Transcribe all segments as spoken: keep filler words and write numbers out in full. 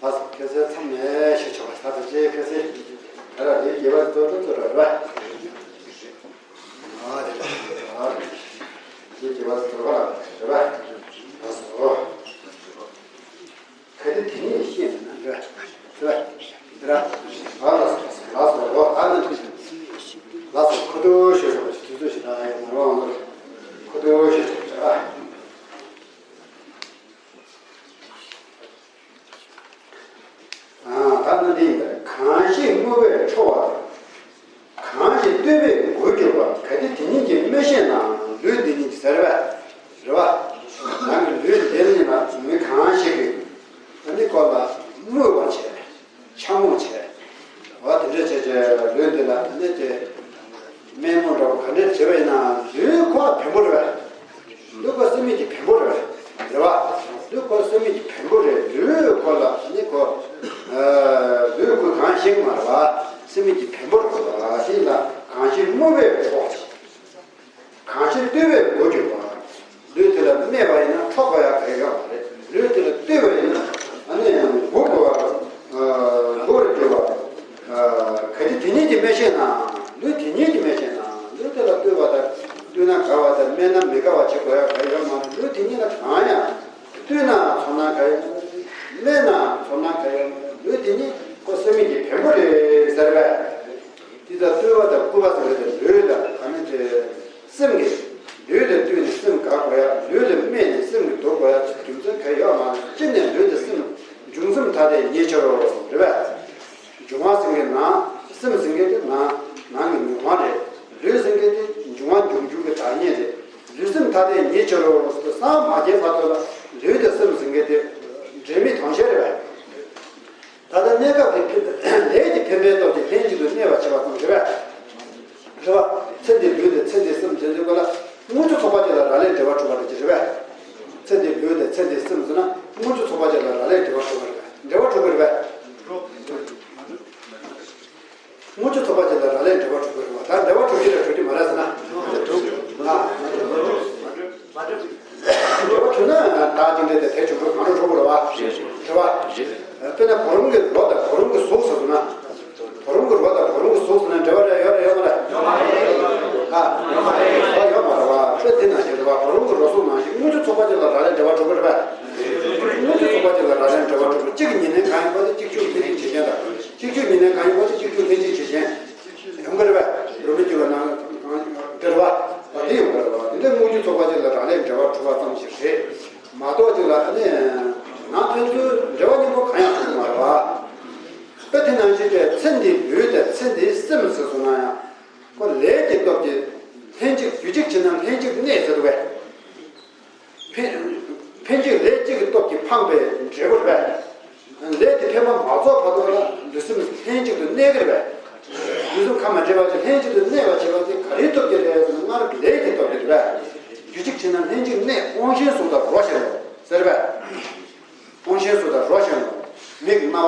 ལགས་སོ། ཁ་སང་མཚམས་ནས་ཞུ་ཆོག་པ་ད་ལྟ་ཅེས་ཁ་སང་ཨ་ར་ལས་དགེ་བ་ཏོ་ཏོ་ཏོ་ར་ར། ཨ་རེ་རེད། ལས་དགེ་བ་ཏོ་ར་ར་ར། ལགས་སོ། གལ་ཏེ་དེ་ཉིད་ཤེས་ན་ར་ར་ར། ཨ་ལགས་སོ་ལགས་སོ་ལགས་སོ། ཨ་ནི་ལགས་སོ། ཁོ་ཏོ་ཞུ་ཆོག་པ་ཞིག་དུས་ཚོད་ཞིག་ན་ཡང་མ་རང་ཁོ་ཏོ་ཞུ་ཆོག་པ་ཞིག་ཨ། ད་ནི་འདི་ཡིན་པས། གང་ཞིག་རྨུགས་པས་ཁྲོ་བ་དང་། གང་ཞིག་བཏུལ་བས་མགོ་གྱུར་པ། གལ་ཏེ་དེ་ཉིད་ཀྱིས་སྨྲས་ཤེ་ན། ལུས་འདི་ཉིད་ཀྱིས་ཟེར་བས་རེད་བ། རང་གི་ལུས་འདི་ཉིད་ལ་མི་གང་ཞིག་གིས་ཨ་ནི་ཁོ་ལ་རྨུགས་པ་བྱས། འཕྱ་སྨོད་བྱས། འོ་དེ་འདྲ་བྱས་བྱས་ལུས་འདི་ལ་ཨ་ནི་དེ་དམོད་མོ་འདྲ་བོ་ག་འདྲ་བྱས་པ་ཡིན་ན་ལུས་ཁོ་ལ་བེམ་པོ་རེད་བས། ལུས་ཁོ་སེམས་མེད་ཀྱི་བེམ་པོ་རེད་བས། རེད་བ། ལུས་ཁོ་སེམས་མེད་ཀྱི་བེམ་པོ་རེད། ལུས་ཁོ་ལ་ནི་ཁོ། ལུས་ཁོ་གང་ཤེས་མ་རེད་བ། སེམས་མེད་ཀྱི་བེམ་པོ་རེད་བ། ཤེས་ལ་གང་ཞིག་རྨུགས་པས་ཁྲོ་བ། གང་ཞིག་བཏུལ་བས་མགོ་གྱུར་པ། ལུས་དེ་ལ་རྨས་པ་ཡིན་ན་ཁྲོ་དགོས་ཡ་ག་ཡོད་མ་རེད། ལུས་དེ་ལ་བཏུལ་བ་ཡིན་ན་ཨ་ནི་མགོ་དགོས་པ། མགོ་རུ་གྱུར་པ། གལ་ཏེ་དེ་ཉིད་ཀྱིས་སྨྲས་ཤེ་ན། ལུས་དེ་ཉིད་ཀྱིས་སྨྲས་ཤེ་ན། ལུས་དེ་ལ་བཏུལ་བ་དང་བཏུལ་ན་དགའ་བ་དང་སྨྲས་ན་མི་དགའ་བ་བྱེད་དགོས་ཡ་ག་ཡོད་མ་རེད། ལུས་དེ་ཉིད་ལ་གང་ཡང་བཏུལ་ན་ཚོར་སྣང་ག་ཡོད་མ་རེད། སྨྲས་ན་ཚོར་སྣང་ག་ཡོད་མ་རེད། ལུས་དེ་ཉིད་ཁོ་སེམས་མེད་ཀྱི་བེམ་པོ་རེད་ཟེར་བས། དེ་ལྟར་བཏུལ་བ་དང་བཀུ་བ་ཟེར་བའི་ལུས་དང་ཨ་ནི་དེ་སེམས་ཀྱི་ལུས་ལ་བཏུལ་ནས་སེམས་དགའ་དགོས་ཡ། ལུས་ལ་སྨྲས་ནས་སེམས་ཀྱི་སྡུག་དགོས་ཡ་རྒྱུ་མཚན་ག་ཡོད་མ་རེད། སྤྱིར་ནས་ལུས་དང་སེམས་འབྱུང་སེམས་ཐ་དད་ཉིད་ཕྱིར་རོ་རེད་བས། འབྱུང་བ་ཟེར་མཁན་ནང་སེམས་ཟེར་མཁན་དེ་ནང་ནང་གི་མྱོང་བ་རེད། ལུས་ཟེར་མཁན་དེ་འབྱུང་བ་འབྱུང་འགྱུར་གྱི་བདག་ཉིད་རེད། ལུས་སེམས་ཐ་དད་ཉིད་ཕྱིར་རོ་ཟེར་སངས་མ་རྒྱས་བར་དུ་ལ་ལུས་དང་སེམས་ཟེར་མཁན་དེ་འབྲེལ་མེད་དོན་གཞན་རེད་བས། ད་ལྟ་གནས་སྐབས་ཀྱི་ཕན་ལས་ཀྱི་འཕེན་པའི་སྟོབས་ཀྱིས་ལྷན་ཅིག་ཏུ་གནས་པར་བྱེད་པ་ཙམ་རེད་པས། རེད་པ། ཚེ་འདིའི་ལུས་དང་ཚེ་འདིའི་སེམས་ཟེར་དུས་སྐབས་ལ་དངོས་གྲུབ་ཚོགས་པ་ཅིག་ལ་རག་ལས་འབྲེལ་བ་གྲུབ་པ་རེད་ཅེས་རེད་པས། ཚེ་འདིའི་ལུས་དང་ཚེ་འདིའི་སེམས་ཟེར་ན་དངོས་གྲུབ་ཚོགས་པ་ཅིག་ལ་རག་ལས་འབྲེལ་བ་གྲུབ་པ་རེད་པས། འབྲེལ་བ་གྲུབ་པ་རེད་པས། དངོས་གྲུབ་ཚོགས་པ་ཅིག་ལ་རག་ལས་འབྲེལ་བ་གྲུབ་པ་རེད་པ། ད་འབྲེལ་བ་གྲུབ་ཀྱི་རེད་གྲུབ་ཀྱི་མ་རེད་ཟེར་ན། འགྲོ་བ་བྱུང་ན་བདག་གཅིག་འབྲེལ་དེ་དེ་བྱུང་འགྲོ་གང་འགྲོ་འགྲོ་དགོས་རེད་བ། རེད་བ། དཔེར་ན་བུ་རམ་གྱི་རོ་དང་བུ་རམ་གྱི་གཟུགས་ཟེར་ན། བུ་རམ་གྱི་རོ་དང་བུ་རམ་གྱི་གཟུགས་ཟེར་ན་འབྲེལ་བ་རེད་ཡོད་རེད་ཡོད་མ་རེད། ཡོད་མ་རེད། ཡོད་མ་རེད་བ། དཔེ་དེ་ནང་བཞིན་རེད་བ། བུ་རམ་གྱི་རོ་གཟུགས་ནང་བཞིན་དངོས་གྲུབ་ཚོགས་པ་ཅིག་ལ་རག་ལས་འབྲེལ་བ་གྲུབ་པ་རེད་བ། དངོས་གྲུབ་ཚོགས་པ་ཅིག་ལ་རག་ལས་འབྲེལ་བ་གྲུབ་པ་གཅིག་གི་ཉེར་ལེན་གང་ཡིན་པ་དེ་གཅིག་ཆོས་ལྷན་ཅིག་བྱེད་མཁན་དང་། གཅིག་ཆོས་ཉེར་ལེན་གང་ཡིན་པ་དེ་གཅིག་ཆོས་ལྷན་ཅིག་བྱེད་མཁན། ཡོང་གི་རེད་པས། རོ་མི་འགྱུར་བ་ནང་འདིར་བ། བ་འདི་ཡོང་གི་རེད་བ། འདི་འདྲའི་དངོས་གྲུབ་ཚོགས་པ་ཅིག་ལ་རག་ལས་འབྲེལ་བ་གྲུབ་པ་ཙམ་ཞིག་རེད། མ་གཏོགས་ཅིག་ལ་ཨ་ནི། ནང་ཕན་ཚུན་འབྲེལ་བ་སྙོམས་པོ་གང་ཡང་གྲུབ་ཀྱི་མ་རེད་བ། དཔེ་དེ་ནང་བཞིན་གྱི་ཚེ་འདིའི་ལུས་དང་ཚེ་འདིའི་སེམས་ཟེར་སོང་ན་ཡང་། ཁོ་ལས་ཀྱི་སྟོབས་ཀྱིས་ལྷན་ཅིག་རྒྱུ་གཅིག་བྱས་ན་ལྷན་ཅིག་གནས་ཟེར་བས། འཕེན་འཕེན་གཅིག་ལས་གཅིག་གི་སྟོབས་ཀྱིས་འཕངས་པའི་འབྲས་བུ་རེད་པས། ལས་དེ་འཕེན་པ་མ་རྫོགས་བར་དུ་ལ་ལུས་སེམས་ལྷན་ཅིག་ཏུ་གནས་ཀྱི་རེད་པས། ལུས་སེམས་ཁ་མ་བྲལ་བ་ཅིག་ལྷན་ཅིག་ཏུ་གནས་པར་བྱེད་པ་དེ་ག་རེའི་སྟོབས་ཀྱིས་རེད་ཟེར་ན་སྔར་གྱི་ལས་ཀྱི་སྟོབས་ཀྱིས་རེད་པས། རྒྱུ་གཅིག་བྱས་ན་ལྷན་ཅིག་གནས། དབང་ཤེས་གཟུགས་དང་རོ་ཞེས་ལོ་ཟེར་པས། དབང་ཤེས་གཟུགས་དང་རོ་ཞེས་ལོ། མིག་རྣ་བ་སྣ་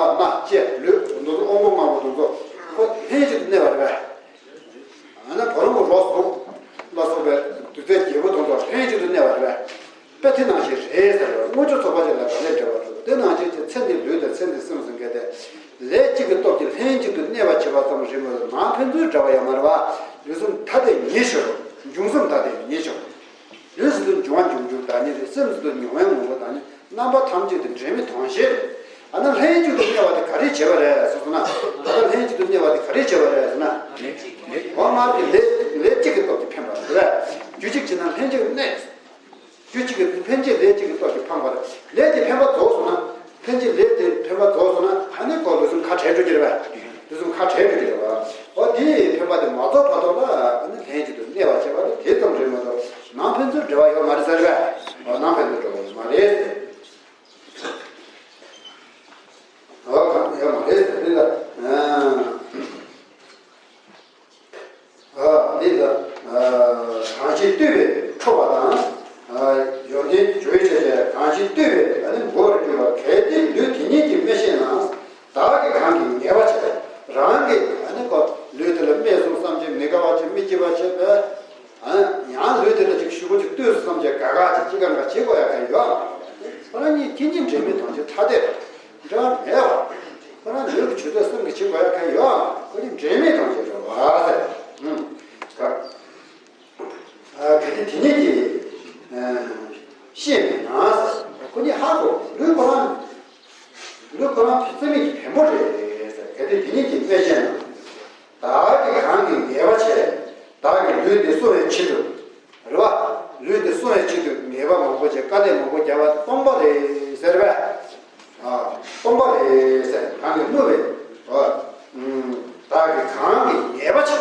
ལྕེ་ལུས་དེ་ཚོ་དབང་པོ་ལྔ་པོ་དེ་ཚོ་ཁོ་ལྷན་ཅིག་ཏུ་གནས་པ་རེད་པས། ཨ་ནི་བུ་རམ་གྱི་རོ་གཟུགས་ལ་སོགས་པའི་རྡུལ་རྫས་བརྒྱད་པོ་དེ་ཚོ་ལྷན་ཅིག་ཏུ་གནས་པ་རེད་པས། དཔེ་དེ་ནང་བཞིན་རེད་ཟེར་བས། དངོས་གྲུབ་ཚོགས་པ་ཅིག་ལ་རག་ལས་འབྲེལ་བ་གྲུབ། དེ་ནང་བཞིན་གྱི་ཚེ་འདིའི་ལུས་དང་ཚེ་འདིའི་སེམས་ཟེར་མཁན་དེ། ལས་གཅིག་གི་སྟོབས་ཀྱིས་ལྷན་ཅིག་ཏུ་གནས་པར་བྱེད་པ་ཙམ་རེད་མ་གཏོགས་ནང་ཕན་ཚུན་འབྲེལ་བ་ཡོད་མ་རེད་བ། ལུས་སེམས་ཐ་དད་ཉིད་ཕྱིར་རོ། འབྱུང་སེམས་ཐ་དད་ཉིད་ཕྱིར་རོ། ལུས་ཟེར་དུས་འབྱུང་བ་འབྱུང་འགྱུར་བདག་ཉིད་རེད། སེམས་ཟེར་དུས་མྱོང་བའི་ངོ་བོ་བདག་ཉིད། རྣམ་པ་ཐམས་ཅད་དུ་འབྲེལ་མེད་དོན་བཤད། ཨ་ནི་ལྷན་ཅིག་ཏུ་གནས་པ་དེ་ག་རེ་བྱེད་པ་རེད་ཟེར་སོང་ན། ད་ལྟ་ལྷན་ཅིག་ཏུ་གནས་པ་དེ་ག་རེ་བྱེད་པ་རེད་ཟེར་ན། འོ་མ་གི་ལས་ལས་གཅིག་གི་སྟོབས་ཀྱིས་འཕེན་པ་རེད། རྒྱུ་གཅིག་བྱས་ན་ལྷན་ཅིག་གནས། རྒྱུ་གཅིག་གི་འཕེན་བྱེད་ལས་གཅིག་གི་སྟོབས་ཀྱིས་འཕངས་པ་རེད། ལས་དེ་འཕེན་པ་རྫོགས་སོང་ན། འཕེན་བྱེད་ལས་དེ་འཕེན་པ་རྫོགས་སོང་ན་ཨ་ནི་ཁོ་ལུས་སེམས་ཁ་བྲལ་འགྲོ་གི་རེད་པས། ལུས་སེམས་ཁ་བྲལ་འགྲོ་གི་རེད་པ། འོ་དེ་འཕེན་པ་དེ་མ་རྫོགས་བར་དུ་ལ་ཨ་ནི་ལྷན་ཅིག་ཏུ་གནས་པར་བྱེད་པ་དེ་དེ་ཙམ་རེད་མ་གཏོགས། ནང་ཕན་ཚུན་འབྲེལ་བ་ཡོད་མ་རེད་ཟེར་བས། ནང་ཕན་ཚུན་འབྲེལ་བ་ཡོད་མ་རེད། ཨོ་གང་ཡོད་མ་རེད་ཟེར་ལ། ཨ་འདི་ལ་གང་ཞིག་བཏུལ་བས་ཁྲོ་བ་དང་། ཡོན་ཏན་བྱོས་བྱས་བྱས་གང་ཞིག་བཏུལ་བས་ཨ་ནི་མགོ་བོར་གྱུར་པ། གལ་ཏེ་ལུས་དེ་ཉིད་ཀྱིས་སྨྲས་ཤེ་ན། བདག་གིས་གང་གིས་ངེས་པ་བྱས། རང་གིས་ཨ་ནི་ཁོ་ལུས་དེ་ལ་སྨྲས་སོང་བསམ་བྱས་མི་དགའ་བ་བྱས་མི་སྐྱིད་པ་བྱས་པས། ཨ་ཡང་ལུས་དེ་ལ་ཅིག་ཞུ་བ་ཅིག་ལྟོས་སུ་བསམ་བྱས་དགའ་དགའ་ཅིག་ཅི་གང་ག་བྱེད་དགོས་ཡ་གང་ཡོད། ཁོ་རང་གཉིས་དེ་གཉིས་འབྲེལ་མེད་དོན་གཅིག་ཐ་དད་འབྲེལ་བ་མེད་ ཆུ་ཚོད་གསུམ་གྱི་བྱེད་དགོས་ཡ་གང་ཡོད་ཨ། ཁོ་ནི་འབྲེལ་མེད་གང་བྱེད་རོགས་ཨ་ཟེར། ཨུམ། ག་ཨ་གལ་ཏེ་དེ་ཉིད་ཀྱིས་ཨ་ཤེས་མེད་ན་ཟེར། ཁོ་ནི་ཧ་གོ། ལུས་ཁོ་རང་ལུས་ཁོ་རང་རྩེ་མིག་གི་བེམ་པོ་རེད་ཟེར། གལ་ཏེ་དེ་ཉིད་ཀྱིས་དམན་ཤེས་ན། བདག་གིས་གང་གིས་ངེས་པ་བྱས། བདག་གིས་ལུས་འདི་བསྲུང་བའི་ཆེད་དུ། རེད་བ། ལུས་འདི་བསྲུང་བའི་ཆེད་དུ་ངེས་པ་མང་པོ་བྱས། དཀའ་ལས་མང་པོ་བརྒྱབ་པ་སྟོང་པ་རེད་ཟེར་བས། ཨ། སྟོང་པ་རེད་ཟེར། གང་གིས་བསླུ་བའི། ཨ། ཨུམ། བདག་གིས་གང་གིས་ངེས་པ་བྱས།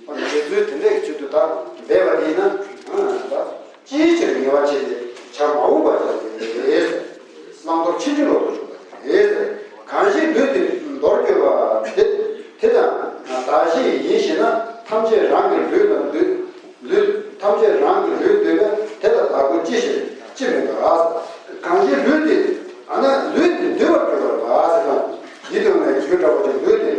ཨ། ངེས་ཚུལ་དེ་འདྲའི་ཆེད་དུ་བདག་འབད་པ་དེ་ཡིན་ན། ཨ། ད་ཅིའི་ཕྱིར་ངེས་པ་བྱས་ཏེ་བྱ་མ་འུག་པ་ཅིག་རེད། བླང་དོར་ཕྱིན་ཅི་ལོག་ཏུ་འཇུག་པ་རེད། གང་ཞིག་ལུས་འདི་འདོར་གྱུར་པ། དེ་དེ་དང་བདག་བཞི་ཡིན་ཞེ་ན། ཐམས་ཅད་རང་གི་ལུས་ལ་འདུད། ལུས་ཐམས་ཅད་རང་གི་ལུས་འདུད་པས། དེ་ལ་བདག་པོ་ཅི་ཞིག་ཅི་མིན་པ། གང་ཞིག་ལུས་འདི། ཨ་ནི་ལུས་འདི་འདུལ་བར་གྱུར་པ་ཟེར་ན། ཡིད་དུ་འོང་བའི་རྒྱུ་འདྲ་བོ་ཅིག་ལུས་འདི།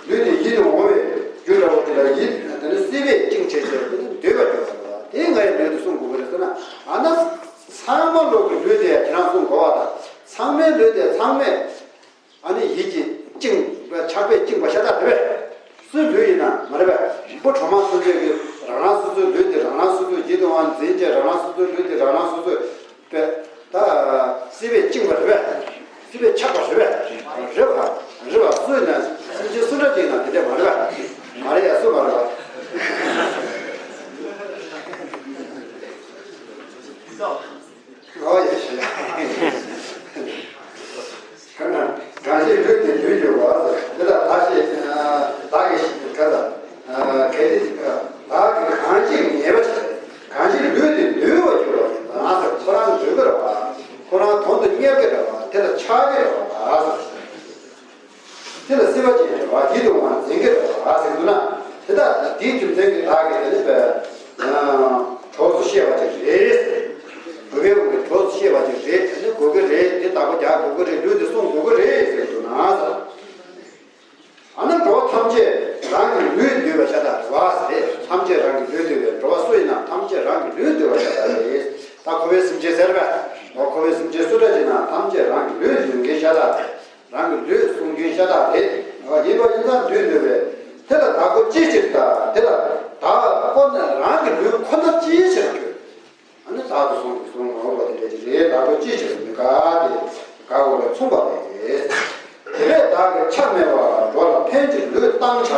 ལུས་འདི་ཡིད་དུ་འོང་བའི་རྒྱུ་འདྲ་བོ་ཅིག་ལ་ཡིད་དེ་ནི་སྲིད་པས་བཅིངས་བྱས་བྱས་དེ་ནི་འདུལ་བར་གྱུར་པ་ལ། དེ་ངའི་ལུས་འདི་བསྲུང་དགོས་ཀྱི་རེད་ཟེར་ན། ཨ་ནི་ཚང་མ་ལུས་ཀྱི་ལུས་དེ་ཁྱེད་རང་བསྲུང་དགོས་པ་དང་། ཚང་མའི་ལུས་དེ་ཚང་མས། ཨ་ནི་ཡིད་ཀྱིས་བཅིངས་པ། ཆགས་པས་བཅིངས་པ་ཤ་སྟག་རེད་པས། སུའི་ལུས་ཡིན་ན་མ་རེད་པས། བུ་གྲོག་མ་སོ་སོའི་གི་རང་རང་སོ་སོའི་ལུས་དེ་རང་རང་སོ་སོས་ཡིད་དུ་འོང་འཛིན་བྱས། རང་རང་སོ་སོའི་ལུས་དེ་རང་རང་སོ་སོས་པས། ད་སྲིད་པས་བཅིངས་པ་རེད་པས། སྲིད་པས་ཆགས་པ་རེད་པས། རེད་པ། རེད་པ། སུ་ཡིན་ན་སེམས་ཅན་སུ་འདྲ་ཅིག་ཡིན་ན་དེ་འདྲ་མ་རེད་པས། མ་རེད་ཡ། སུ་མ་རེད་པ། ཨོ་ཡ་ཤི། གང་ཞིག་ལུས་འདི་འདུལ་གྱུར་པ། དེ་ལ་བདག་ཞེས། བདག་གིས་ག་ལ། གལ་ཏེ་བདག་གིས་གང་ཞིག་ངེས་པ་བྱས། གང་ཞིག་ལུས་འདི་འདུལ་བར་གྱུར་པ་ཡིན་ན་ཟེར། ཁོ་རང་འདུལ་གྱི་རེད་པ། ཁོ་རང་དོན་དུ་གཉེར་གྱི་རེད་པ། དེ་ལ་ཆགས་ཀྱི་རེད་པ་ཟེར། དེ་ལ་སྲིད་པ་ཅན་རེད་པ། ཡིད་དུ་འོང་བ་འཛིན་གྱི་རེད་པ་ཟེར་གྱི་འདུག་ན། དེ་དག་དེའི་རྒྱུ་མཚན་གྱིས་བདག་གིས་དེ་ནི་པས། གྲོགས་སུ་ཤེས་པ་ཅིག་རེད། གུས་པའི་དབང་གིས་གྲོགས་སུ་ཤེས་པ་ཅིག་རེད། དེ་ནི་དགོས་ཀྱི་རེད། དེ་བདག་པོ་རྒྱག་དགོས་ཀྱི་རེད། ལུས་འདི་བསྲུང་དགོས་ཀྱི་རེད་ཟེར་གྱི་འདུག་ན། ཨ་ནི་འགྲོ་བ་ཐམས་ཅད་རང་གི་ལུས་འདུལ་བ་ཤ་སྟག་རེད་པ་ཟེར། ཐམས་ཅད་རང་གི་ལུས་འདུལ་བའི། འགྲོ་བ་སུ་ཡིན་ན་ཐམས་ཅད་རང་གི་ལུས་འདུལ་བ་ཤ་སྟག་རེད། ད་འཁོར་བའི་སེམས་ཅན་ཟེར་བས། འོ་འཁོར་བའི་སེམས་ཅན་སུ་འདྲ་ཅིག་ན་ཐམས་ཅད་རང་གི་ལུས་འདུལ་མཁན་ཤ་སྟག་རེད། རང་གི་ལུས་བསྲུང་མཁན་ཤ་སྟག་རེད། འོ་ཡིན་པ་ཡིན་ཙང་འདུལ་འདུལ་བས། དེ་ལ་བདག་པོ་ཅིའི་ཕྱིར་ད། དེ་ལ་བདག་ཁོ་ན་རང་གི་ལུས་ཁོ་ན་ཅིའི་ཕྱིར་གྱུར། ཨ་ནི་བདག་ཏུ་སོང་གི་སོང་ངོ་བ་དེ་འདྲ་ཅིག་རེད། བདག་པོ་ཅིའི་ཕྱིར་མི་དགའ་སྟེ་དགའ་བ་ལ་མཚུངས་པ་རེད། དེ་ལས་བདག་གི་ཆ་མེད་པ། འགྲོ་ལ་ཕན་ཕྱིར་ལུས་བཏང་བྱ།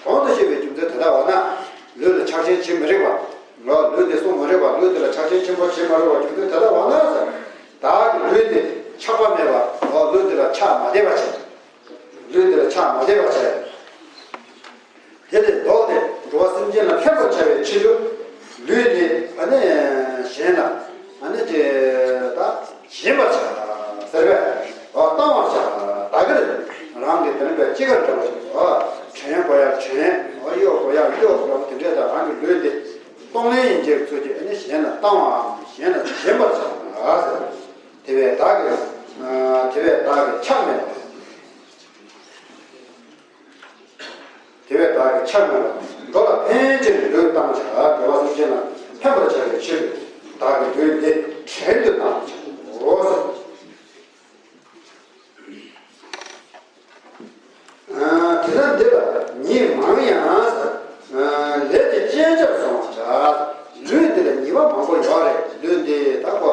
གོང་དུ་བཤད་པའི་རྒྱུ་མཚན་དེ་ལྟ་བ་ན། ལུས་ལ་ཆགས་ཞེན་བྱེད་མི་རིགས་པ། ལུས་འདི་བསྲུང་མི་རིགས་པ། ལུས་འདི་ལ་ཆགས་ཞེན་ཆེན་པོ་བྱེད་མ་རུང་བ་རྒྱུ་མཚན་དེ་ལྟ་བ་ན་ཟེར། བདག་གི་ལུས་འདི་ཆགས་པ་མེད་པ། ལུས་འདི་ལ་ཆགས་མ་བསྡད་པ་བྱས། ལུས་འདི་ལ་ཆགས་མ་བསྡད་པ་བྱས། དེ་ལས་ལྡོག་སྟེ་འགྲོ་བ་སེམས་ཅན་ལ་ཕན་པར་བྱ་བའི་ཕྱིར་དུ། ལུས་འདི་ཨ་ནི་གཞན་ལ་ཨ་ནི་དེ་ད་སྦྱིན་པར་བྱ་ཟེར་བས། འོ་བཏང་བར་བྱ། བདག་གིར་རང་གི་དེ་ནི་པའི་ཅི་དགར་འདྲ་བ་ཞིག་འོ་བྲན་དགོས་ཡ་བྲན། འོ་གཡོག་དགོས་ཡ་གཡོག་འདྲ་བོ་དེ་འདྲས་དང་། རང་གི་ལུས་འདི་གཏོང་ལེན་ཡིན་གྱི་ཚུལ་གྱིས་ཨ་ནི་གཞན་ལ་བཏང་བའམ་གཞན་ལ་སྦྱིན་པར་བྱ་ཟེར། དེ་བས་བདག་གི་དེ་བས་བདག་གི་ཆགས་མེད་པ། དེ་བས་བདག་གི་ཆགས་མེད་པ། འགྲོ་ལ་ཕན་ཕྱིར་ལུས་བཏང་བྱ། འགྲོ་བ་སེམས་ཅན་ལ་ཕན་པར་བྱ་བའི་ཕྱིར་དུ་བདག་གི་ལུས་འདི་བྲན་དུ་བཏང་བྱའོ། དེ་ན་འདི་ལ་ཉེས་མང་ཡང་། ལས་ཀྱི་བཅད་བྱར་སོང་བ་བྱ། ལུས་འདི་ལ་ཉེས་པ་མང་པོ་ཡོད་རེད། ལུས་འདི་ད་ཁོ་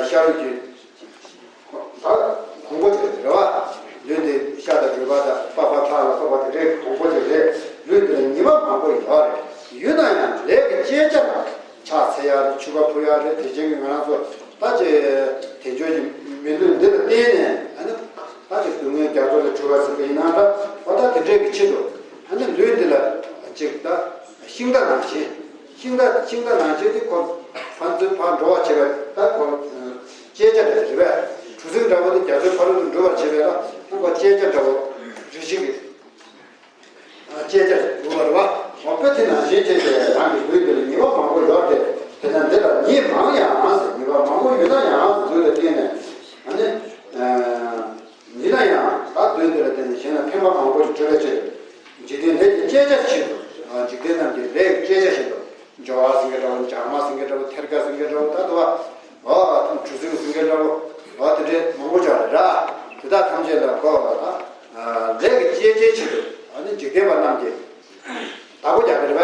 ཤ་རུས་ཀྱི་ད་གོང་པོ་ཅིག་རེད་བ། ལུས་འདི་ཤ་དང་རུས་པ་དང་པགས་པ་ཁྲག་ལ་སོགས་པ་དེ་འདྲའི་གོང་པོ་ཅིག་རེད། ལུས་འདི་ལ་ཉེས་པ་མང་པོ་ཡོད་རེད། ཡོད་ན་ཡང་ལས་ཀྱི་བཅད་བྱ་ལ་ཕྱག་འཚལ་ཡ་རེད། ཕྱུ་པ་ཕུལ་ཡ་རེད། དེ་བཞིན་གྱི་ང་རང་ཚོ་ད་ཅིག་དལ་འབྱོར་གྱི་མི་ལུས་འདི་ལ་བརྟེན་ནས་ཨ་ནི་ད་ཅིག་སྡུག་བསྔལ་རྒྱ་མཚོ་ལས་གྲོལ་བ་ཟེར་གྱི་ཡིན་ན་འདྲ། འོ་ད་དེ་འདྲའི་གི་ཆེད་དུ་ཨ་ནི་ལུས་འདི་ལ་ཅིག་ད་ཤིང་རྟ་ནང་བཞིན། ཤིང་རྟ་ཤིང་རྟ་ནང་བཞིན་དེ་ཁོ་ཕན་ཚུན་ཕར་འགྲོ་བར་བྱེད་པའི་ད་ཁོ་བཅད་བྱ་འདྲ་ཞིག་རེད་པས། གྲུ་གཟིངས་འདྲ་བོ་དེ་རྒྱ་མཚོའི་ཕ་རོལ་ཏུ་འགྲོ་བར་བྱེད་པའི་ལ་ཁོ་བཅད་བྱ་འདྲ་བོ་རེ་ཞིག་གི་བཅད་བྱ་ཡོད་པ་རེད་བ། འོ་དཔེ་དེ་ནང་བཞིན་བྱས་ཏེ་རང་གི་ལུས་འདི་ལ་ཉེས་པ་མང་པོ་ཡོད་དེ། དེ་ན་འདི་ལ་ཉེས་མང་ཡང་ཟེར། ཉེས་པ་མང་པོ་ཡོད་ན་ཡང་ཟེར། ལུས་ལ་བརྟེན་ནས་ཨ་ནི། ཡིན་ན་ཡང་ད་ལུས་འདི་ལ་བརྟེན་ནས་གཞན་ལ་ཕན་པ་མང་པོ་ཞིག་སྤྲོད་པའི་ཕྱིར། འཇིག་རྟེན་ལས་ཀྱི་བཅད་བྱ་ཆེད་དུ། འཇིག་རྟེན་རྣམས་ཀྱི་ལས་ཀྱི་བཅད་བྱ་ཆེད་དུ། འབྱོར་བ་ཟེར་མཁན་འདྲ་བོ། འཇག་མ་ཟེར་མཁན་འདྲ་བོ། ཐེར་ཀ་ཟེར་མཁན་འདྲ་བོ། ད་དུ་བ། འོ་ད་གྲུ་གཟིངས་ཟེར་མཁན་འདྲ་བོ། འོ་དེ་འདྲའི་མང་པོ་ཅིག་རེད་ར། དེ་དག་ཐམས་ཅད་ལ་གོ་བ་ད་ ལས་ཀྱི་གཅེས་ཆེན་ཆེད་དུ་ཨ་ནི་འཇིག་རྟེན་པ་རྣམས་ཀྱིས་བདག་པོ་རྒྱག་གི་རེད་པ།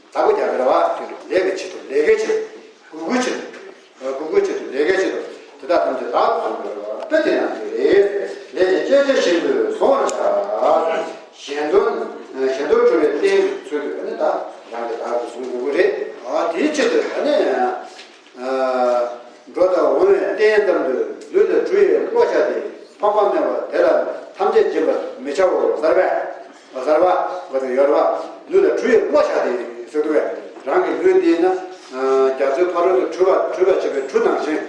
བདག་པོ་རྒྱག་གི་རེད་པ། ལས་ཀྱི་ཆེད་དུ་ལས་ཀའི་ཆེད་དུ་དགོས་མཁོའི་ཆེད་དུ་དགོས་མཁོའི་ཆེད་དུ་ལས་ཀའི་ཆེད་དུ་དེ་དག་ཐམས་ཅད་བདག་ཏུ་བཟུང་གི་རེད་པ། དེ་ཡང་དེ་རེད། ལས་ཀྱི་གཅེས་ཆེན་བཞིན་དུ་བཟུང་བར་བྱ། གཞན་དོན་གཞན་དོན་སྒྲུབ་པའི་རྟེན་གྱི་ཚུལ་དུ་ཨ་ནི་ད་རང་གིས་བདག་ཏུ་བཟུང་དགོས་ཀྱི་རེད། ཨ་དེའི་ཆེད་དུ་ཨ་ནི། འགྲོ་དང་འོང་བའི་རྟེན་ཙམ་དུ་ལུས་ལ་གྲུ་ཡིས་བློ་བྱ་སྟེ། ཕངས་པ་མེད་པར་དེ་ལ་ཐམས་ཅད་སྦྱིན་པར་མི་བྱའོ། གསར་པས། གསར་པ་ག་དུ་ཡོད་རེད་པ། ལུས་ལ་གྲུ་ཡིས་བློ་བྱ་སྟེ་ཟེར་འདུག་པས། རང་གི་ལུས་འདི་ན་རྒྱ་མཚོའི་ཕ་རོལ་ཏུ་གྲུ་པ་གྲུ་པར་བྱེད་པའི་གྲུ་ནང་བཞིན།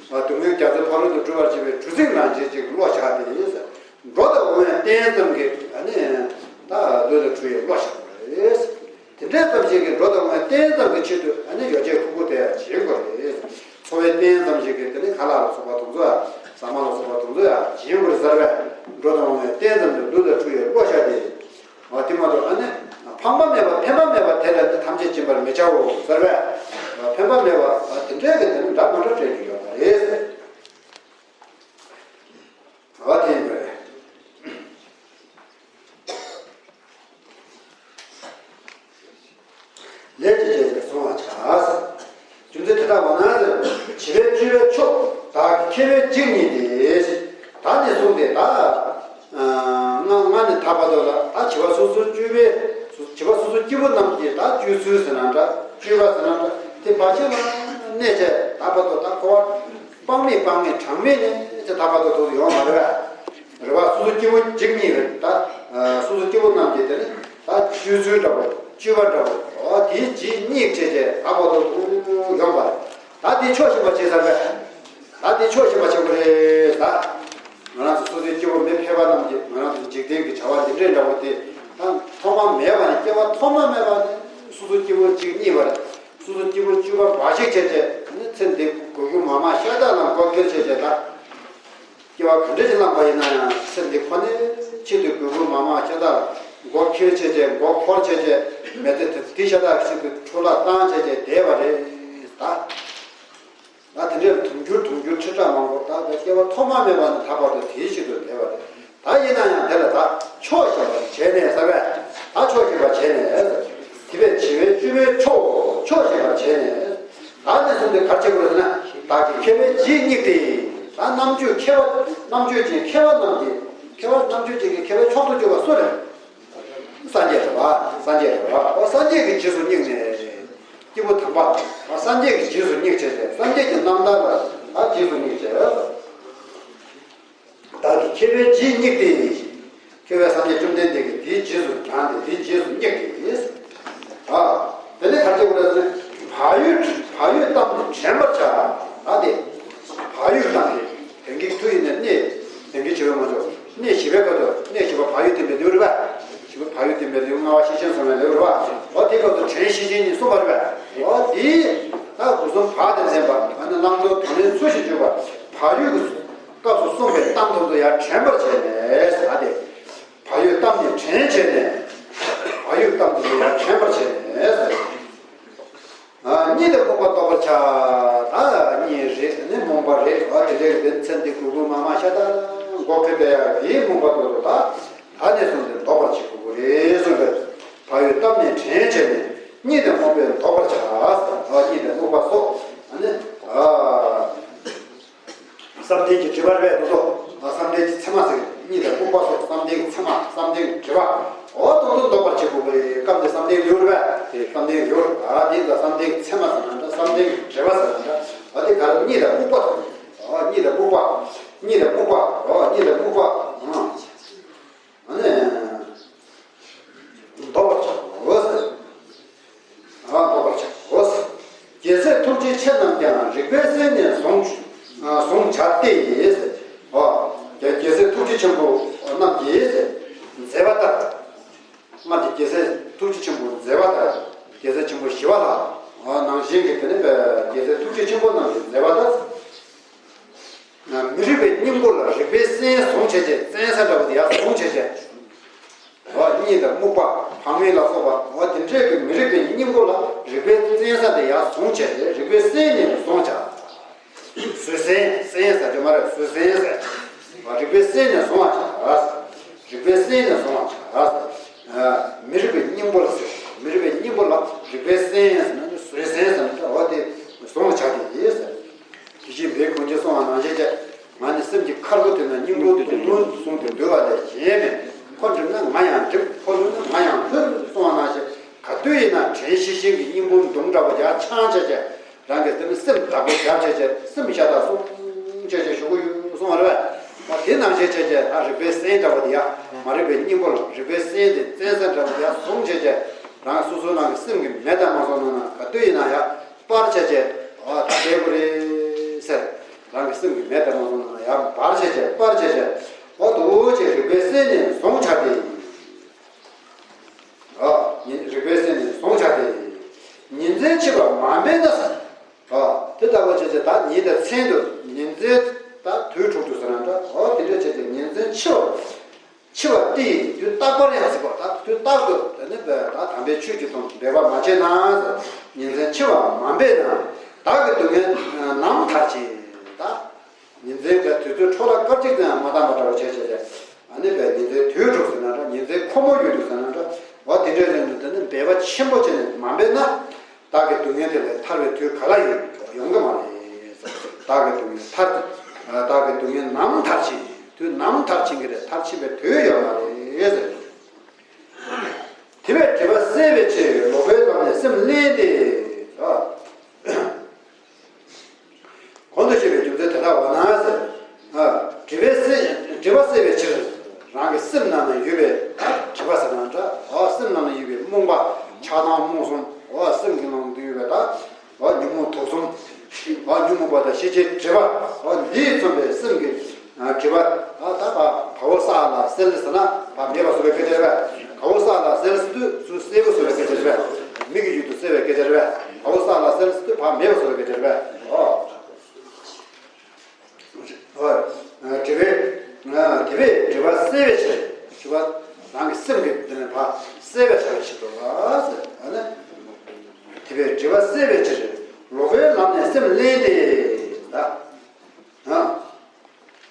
སྡུག་བསྔལ་རྒྱ་མཚོའི་ཕ་རོལ་ཏུ་གྲུ་པར་བྱེད་པའི་གྲུ་གཟིངས་ནང་བཞིན་ཅིག་བློ་བྱ་སྟེ། འགྲོ་དང་འོང་བའི་རྟེན་ཙམ་གྱིས་ཨ་ནི་ད་ལུས་ལ་གྲུ་ཡིས་བློ་བྱ་དགོས་རེད། དེ་འདྲའི་ཙམ་ཞིག་གིས་འགྲོ་དང་འོང་བའི་རྟེན་ཙམ་གྱི་ཆེད་དུ་ཨ་ནི་ཡོ་བྱད་མཁོ་དགུ་དེ་ཡང་སྦྱིན་དགོས་རེད། འཚོ་བའི་རྟེན་ཙམ་ཞིག་གིས་དེ་ནི་ཁ་ལག་ལ་སོགས་པ་དེ་ཚོ་ཡང་ཟ་མ་ལ་སོགས་པ་དེ་ཚོ་ཡང་སྦྱིན་དགོས་རེད་ཟེར་བས། འགྲོ་དང་འོང་བའི་རྟེན་ཙམ་དུ་ལུས་ལ་གྲུ་ཡིས་བློ་བྱ་སྟེ། འོ་དེ་མ་གཏོགས་ཨ་ནི་ཕངས་པ་མེད་པ་ཕན་པ་མེད་པ་དེ་ལ་ནི་ཐམས་ཅད་སྦྱིན་པར་མི་བྱའོ་ཟེར་བས། ཕན་པ་མེད་པ་དེ་འདྲའི་གི་དེ་ནི་འདྲ་མི་འདྲ་སྤྲད་ཀྱི་ཡོད་པ་རེད། འོ་དེ་ཡིན་པས། ལས་ཀྱི་གཅེས་པར་བཟུང་བར་བྱ། རྒྱུ་མཚན་དེ་ལྟ་བ་ན་ཟེར། བྱིས་པའི་སྤྱོད་པའི་མཆོག་བདག་གི་མཁས་པའི་འཇིགས་ཉིད་དེ། ད་ནི་གསུངས་ཏེ་ད། ང་ང་ནི་ད་བར་དུ་ལ་ད་བྱིས་པ་སོ་སོའི་སྤྱོད་པའི་བྱིས་པ་སོ་སོའི་སྐྱེས་བུ་རྣམས་ཀྱི་ད་སྤྱོད་ཚུལ་ཟེར་ན་འདྲ་སྤྱོད་པ་ཟེར་ན་འདྲ་དེ་འབའ་ཞིག་ལ་གནས་བྱས་ད་བར་དུ་ད་འཁོར་བ་དཔག་མེད་དཔག་མེད་གྲངས་མེད་ནས་ད་བར་དུ་ཐུག་ཡོང་བ་རེད་བ། རེད་བ། སོ་སོ་སྐྱེ་བོ་འཇིགས་ཉེན་རེད་ད། སོ་སོ་སྐྱེ་བོ་རྣམས་ཀྱི་དེ་ནི་ད་སྤྱོད་ཚུལ་འདྲ་བོ་སྤྱོད་པ་འདྲ་བོ་འོ་དེའི་རྗེས་སྙེག་བྱས་བྱས་ད་བར་དུ་ཐུག་ཡོང་བ་རེད། ད་དེ་ཆོག་ཤེས་པ་བྱེད་ས་རེད། ད་དེ་ཆོག་ཤེས་པ་བྱེད་དགོས་རེད་ད། ང་རང་ཚོ་སོ་སོའི་སྐྱེ་བོ་མི་ཕལ་པ་རྣམས་ཀྱིས་ང་རང་ཚོ་འཇིག་རྟེན་གྱི་བྱ་བ་འདི་འདྲའི་འདྲ་བོ་དེ་ད་ཐོག་མ་མེད་པ་ནས་སྐྱེ་བ་ཐོག་མ་མེད་པ་ནས་སོ་སོ་སྐྱེ་བོ་གཅིག་རྙེད་པ་རེད། སོ་སོ་སྐྱེ་བོ་གཅིག་པ་འབའ་ཞིག་བྱས་བྱས་ནི་ཚེ་འདི་དགོས་དགོས་མ་མ་ཤ་སྟག་ལ་མགོ་འཁྱེར་བྱས་བྱས་ད། སྐྱེ་བ་ག་འདྲ་ཞིག་བླངས་པ་ཡིན་ན་ཡང་ཚེ་འདི་ཁོ་ནའི་ཆེད་དུ་དགོས་དགོས་མ་མ་ཤ་སྟག་ལ་མགོ་འཁྱེར་བྱས་བྱས་མགོ་འཁོར་བྱས་བྱས་མི་ཚེ་དེ་དེ་ཤ་སྟག་ཞིག་ཏུ་འཕྲོ་བརླག་བཏང་བྱས་བྱས་བསྡད་པ་རེད་ད། ད་དེ་འདྲའི་དུང་འགྱུར་དུང་འགྱུར་ཁྲི་ཕྲག་མང་པོ་ད་ལྟ་སྐྱེ་བ་ཐོག་མ་མེད་པ་ནས་ད་བར་དུ་དེའི་ཆེད་དུ་བསྡད་པ་རེད། ད་ཡིན་ན་ཡང་དེ་ལ་ད་ཆོག་ཤེས་པ་བྱས་ནས་ཟེར་བས། ད་ཆོག་ཤེས་པ་བྱས་ནས། དེ་བས་བྱིས་པའི་སྤྱོད་པའི་མཆོག་ཆོག་ཤེས་པ་བྱས་ནས། ད་ནས་བཟུང་སྟེ་ག་རེ་བྱེད་དགོས་ཟེར་ན། བདག་གི་མཁས་པའི་རྗེས་སྙེགས་ཏེ། ད་རྣམ་དཔྱོད་མཁས་པ་རྣམ་དཔྱོད་ཅན་མཁས་པ་རྣམས་ཀྱི་མཁས་པ་རྣམ་དཔྱོད་ཅན་གྱི་མཁས་པའི་མཆོག་ཏུ་གྱུར་པ་སུ་རེད། སངས་རྒྱས་རེད་བ། སངས་རྒྱས་རེད་བ། འོ་སངས་རྒྱས་ཀྱི་རྗེས་སུ་སྙེགས་ནས། སྐྱེས་བུ་དམ་པ། འོ་སངས་རྒྱས་ཀྱི་རྗེས་སུ་སྙེགས་བྱས་ཏེ་སངས་རྒྱས་ཀྱི་རྣམ་ཐར་ལ་ད་རྗེས་སུ་སྙེགས་བྱས། བདག་གི་མཁས་པའི་རྗེས་སྙེགས་ཏེ། མཁས་པའི་སངས་རྒྱས་བཅོམ་ལྡན་འདས་ཀྱིས་དེའི་རྗེས་སུ་འབྲངས་ཏེ་དེའི་རྗེས་སུ་སྙེགས་ཏེ། ཨ། དེ་ནས་ག་རེ་བྱེད་དགོས་རེད་ཟེར་ན། བག་ཡོད་བག་ཡོད་གཏམ་དེ་དྲན་པར་བྱ། ཨ་དེ། བག་ཡོད་གཏམ་དེ་དེང་གི་དུས་ཡིན་ནའི་གནས་དེང་གི་བྱེད་པའི་ངོ་ཅོག་གནས་བཞི་པའི་སྐབས་སུ་གནས་བཞི་པ་བག་ཡོད་བསྟན་པའི་ལེའུ་རེད་པ། བཞི་པ་བག་ཡོད་བསྟན་པའི་ལེའུ་ལྔ་པ་ཤེར་ཕྱིན་གསུངས་པའི་ལེའུ་རེད་པ། འོ་དེ་སྐབས་སུ་དྲན་ཤེས་བཞིན་ནི་གསུངས་པ་རེད་པ། འོ་དེ། ད་སྒོ་གསུམ་བག་དང་ལྡན་པ་ཨ་ནི་བླང་དོར་དོར་ལེན་ཚུལ་བཞིན་སྤྱོད་པ་བག་ཡོད་ཀྱི། སྐབས་སུ་གསུངས་པའི་གཏམ་དེ་ཚོ་ཡང་དྲན་པར་བྱས་ནས་ཟེར་ཏེ། བག་ཡོད་གཏམ་ནི་དྲན་བྱས་ནས། བག་ཡོད་གཏམ་དེ་ཚོ་ཡང་དྲན་པར་བྱས་ནས་ཟེར། ཨ། གཉིད་དང་རྨུགས་པ་བཟློག་པར་བྱ། ད་གཉིད་རེད་ནི་རྨུགས་པ་རེད། ཨ་དེ་འདྲའི་གི་ཚེ་འདི་སྒུག་སྒུག་མ་མ་ཤ་སྟག་མགོ་ཁྲིད་པའི་ཡག་དེའི་རྨུགས་པ་དེ་ཚོ་ད་ད་ནས་བཟུང་སྟེ་བཟློག་པར་བྱེད་དགོས་ཀྱི་རེད་གསུངས་པས། བག་ཡོད་གཏམ་ནི་དྲན་བྱས་ནས་གཉིད་དང་རྨུགས་པ་བཟློག་པར་བྱ། ཨ་གཉིད་དང་རྨུགས་པ་སོགས་ཨ་ནི། ཨ། བསམ་གཏན་གྱི་སྒྲིབ་པ་རེད་དོ། བསམ་གཏན་གྱི་མཚན་མ་ཟེར། གཉིད་དང་རྨུགས་པ་སོགས་བསམ་གཏན་གྱི་མཚན་མ་བསམ་གཏན་གྱི་སྒྲིབ་པ། འོ་དོ་དོ་བཟློག་པར་བྱེད་དགོས་པའི་སྐབས་འདི་བསམ་གཏན་ལེའུ་རེད་པས། བསམ་གཏན་ལེའུ་རེད། ཨ་འདི་ལ་བསམ་གཏན་གྱི་མཚན་མ་ཟེར་ན་འདྲ་བསམ་གཏན་གྱི་སྒྲིབ་པ་ཟེར་ན་འདྲ། ཨ་འདི་ག་རེ་གཉིད་དང་རྨུགས་པ་དང་། ཨ་གཉིད་དང་རྨུགས་པ། གཉིད་དང་རྨུགས་པ། ཨ་གཉིད་དང་རྨུགས་པ། ཨ་ནི། བཟློག་པར་བྱའོ་ཟེར། ཨ་བཟློག་པར་བྱའོ་ཟེར། རྒྱལ་སྲས་ཐུགས་རྗེ་ཆེ་རྣམས་ཀྱང་རིག་པའི་སེམས་ནི་བཟུང་། ཨ་བཟུང་བྱ་སྟེ་ཟེར། ཨ་རྒྱལ་སྲས་ཐུགས་རྗེ་ཆེན་པོ་རྣམས་ཀྱིས་ཟེར། མཛད་པ་ལྟར། སྔར་གྱི་རྒྱལ་སྲས་ཐུགས་རྗེ་ཆེན་པོ་མཛད་པ་ལྟར། རྒྱལ་སྲས་ཆེན་པོ་ཞི་བ་ལྷ་ནང་བཞིན་གྱི་དེ་ནི་རྒྱལ་སྲས་ཐུགས་རྗེ་ཆེན་པོ་རྣམས་ཀྱིས་མཛད་པ་ལྟར། མི་རིག་པའི་སྙིང་པོ་ལ་རིག་པའི་སེམས་བཟུང་བྱས་བྱས། བཙན་ས་འདྲ་བོ་དེ་ཡར་བཟུང་བྱས་བྱས། འོ་གཉིད་དང་རྨུགས་པ་བག་མེད་ལ་སོགས་པ་འོ་དེ་འདྲའི་གི་མི་རིག་པའི་སྙིང་པོ་ལ་རིག་པའི་བཙན་ས་དེ་ཡར་བཟུང་བྱས་ཏེ་རིག་པའི་སེམས་ནི་བཟུང་བྱ། བཟོད་སེམས་སེམས་ཟེར་རྒྱུ་མ་རེད། བཟོད་སེམས་ཟེར། འོ་རིག་པའི་སེམས་ནི་བཟུང་བ་བྱ། རིག་པའི་སེམས་ནི་བཟུང་བར་བྱ། མི་རིག་པའི་སྙིང་པོ་ལ་ཟེར། མི་རིག་པའི་སྙིང་པོ་ལ་རིག་པའི་སེམས་ཟེར་ན་ནི་བཟོད་སེམས་ཟེར་ན་འདྲ་བ་དེ་བཟུང་བར་བྱ་སྟེ་ཟེར། དེ་བཞིན་བེ་ཀུན་གྱིས་གསུངས་པ་ནང་བཞིན་བྱས། ང་ནི་སེམས་ཀྱི་ཁར་པོ་དེ་ན་སྙིང་པོ་དེ་དུང་དུ་བཟུང་སྟེ་འདུལ་བ་ལས་གཞན་མེད། ཁོ་འགྲིབ་ན་ང་ཡང་འགྲིབ། ཁོ་ལྷོད་ན་ང་ཡང་ལྷོད་གསུངས་པ་ནང་བཞིན་ག་དུས་ཡིན་ན་དྲན་ཤེས་བཞིན་གྱི་སྙིང་པོ་མདུང་འདྲ་བོ་རྒྱ་ཆང་བྱས་བྱས། རང་གི་དེ་ནི་སེམས་བདག་པོ་རྒྱབ་བྱས་བྱས་སེམས་ཤ་སྟག་གསུང་བྱས་བྱས་ཞུ་གི་ཡོད་གསུང་བ་རེད་པ། དེ་ནང་བཞིན་བྱས་བྱས་ད་རིག་པའི་སེམས་འདྲ་བོ་དེ་ཡ། མ་རིག་པའི་སྙིང་པོ་ལ་རིག་པའི་སེམས་དེ་བཙན་ས་འདྲ་བོ་དེ་ཡ་བཟུང་བྱས་བྱས། རང་སོ་སོ་ནང་གི་སེམས་ཀྱི་མེ་དང་མ་སོང་ནང་ན་ག་དུས་ཡིན་ན་ཡ་སྤར་བྱས་བྱས། ཨ་ད་བསྡད་དགོས་རེད་ཟེར། རང་གི་སེམས་ཀྱི་མེ་དང་མ་སོང་ནང་ན་ཡ་སྤར་བྱས་བྱས་སྤར་བྱས་བྱས། འོ་དུ་བྱས་རིག་པའི་སེམས་ནི་བཟུང་བྱ་སྟེ། ཨ། ཉིན་རིག་པའི་སེམས་ནི་བཟུང་བྱ་སྟེ། ཉིན་མཚན་འཆི་བ་མ་འབད་ན་ཟེར། ཨ། དེ་ལྟ་བུ་བྱས་ཚེ་ད་ཉིན་དང་མཚན་དུ་ཉིན་མཚན་ད་དུས་དྲུག་ཏུ་ཟེར་ན་འདྲ། ཨོ་དེ་འདྲ་བྱས་ཚེ་ཉིན་མཚན་འཆི་བ། འཆི་བ་སྟེ་དུས་རྟག་པར་ཡང་ཟེར་བ་ད་དུས་རྟག་ཏུ་དེ་ནི་ད་དམ་པའི་ཆོས་ཀྱི་དོན་འབད་པ་མ་བྱས་ན། ཉིན་མཚན་འཆི་བ་མ་འབད་ན། བདག་གི་སྡུག་བསྔལ་རྣམ་ཐར་ཕྱིན། ད། ཉིན་མཚན་གྱི་དུས་ཚོད་འཕྲོ་བརླག་སྐར་གཅིག་ཙམ་ཡང་མ་བཏང་བ་འདྲ་བ་བྱས་བྱས་བྱས། ཨ་ནི་བས་ཉིན་མཚན་དུས་དྲུག་ཟེར་ན་འདྲ། ཉིན་མཚན་འཁོར་མོ་ཡུལ་དུ་ཟེར་ན་འདྲ། འོ་དེ་འདྲ་ཡིན་དུས་དེ་ནི་འབད་པ་ཆེན་པོ་བྱས་ནས་མ་འབད་ན། བདག་གི་སྡུག་བསྔལ་དེ་ལས་ཐར་བའི་དུས་ག་ལ་ཡོད་ཡོང་གི་མ་རེད། བདག་གི་སྡུག་བསྔལ་ཐར། བདག་གི་སྡུག་བསྔལ་རྣམ་ཐར་ཕྱིན། དུས་རྣམ་ཐར་ཕྱིན་གྱི་རེད། མཐར་ཕྱིན་པའི་དུས་ཡོད་མ་རེད། དེ་བས་སྒྲིབ་པ་བསལ་བའི་ཕྱིར་ལོག་པའི་ལམ་ནས་སེམས་བསླན་ཏེ། གོང་དུ་བཤད་པའི་རྒྱུ་མཚན་དེ་དག་འོ་ན་ཟེར། ཨ། སྒྲིབ་པའི་སེལ། སྒྲིབ་པ་བསལ་བའི་ཕྱིར། རང་གི་སེམས་ནང་ན་ཡོད་པའི་སྒྲིབ་པ་ཟེར་ན་འདྲ། ཨ། སེམས་ནང་ན་ཡོད་པའི་རྨོངས་པ་ཆགས་སྡང་རྨོངས་གསུམ། ཨ། སེམས་ཀྱི་ནང་དུ་ཡོད་པའི་ད། ཨ། ཉོན་མོངས་དུག་གསུམ། ཨ། ཉོན་མོངས་པ་དང་ཤེས་བྱའི་སྒྲིབ་པ། ཨ། འདིས་མཚོན་པའི་སེམས་ཀྱི། ཨ། སྒྲིབ་པ། ཨ། ད་བ་བ་འོ་ས་ལ་སེལ་ཟེར་ན་བ་མེད་པ་བཟོ་བའི་སྐད་ཆ་རེད་པས། བ་འོ་ས་ལ་སེལ་ཟེར་དུས་ཚུར་སེལ་བ་བཟོ་བའི་སྐད་ཆ་རེད་པས། མིག་གི་ཡུལ་དུ་སེལ་བའི་སྐད་ཆ་རེད་པས། བ་འོ་ས་ལ་སེལ་ཟེར་དུས་བ་མེད་པ་བཟོ་བའི་སྐད་ཆ་རེད་པས། ཨོ། ཨོ། དེ་བས། དེ་བས་སྒྲིབ་པ་བསལ་བའི་ཕྱིར། སྒྲིབ་པ་རང་གི་སེམས་ཀྱི་དེ་ནས་བ་བསལ་བའི་བྱ་བའི་ཕྱིར་དུ་ལ་ཟེར། ཨ་ནི། དེ་བས་སྒྲིབ་པ་བསལ་བའི་ཕྱིར། ལོག་པའི་ལམ་ནས་སེམས་བསླན་ཏེ། ད། ཨ།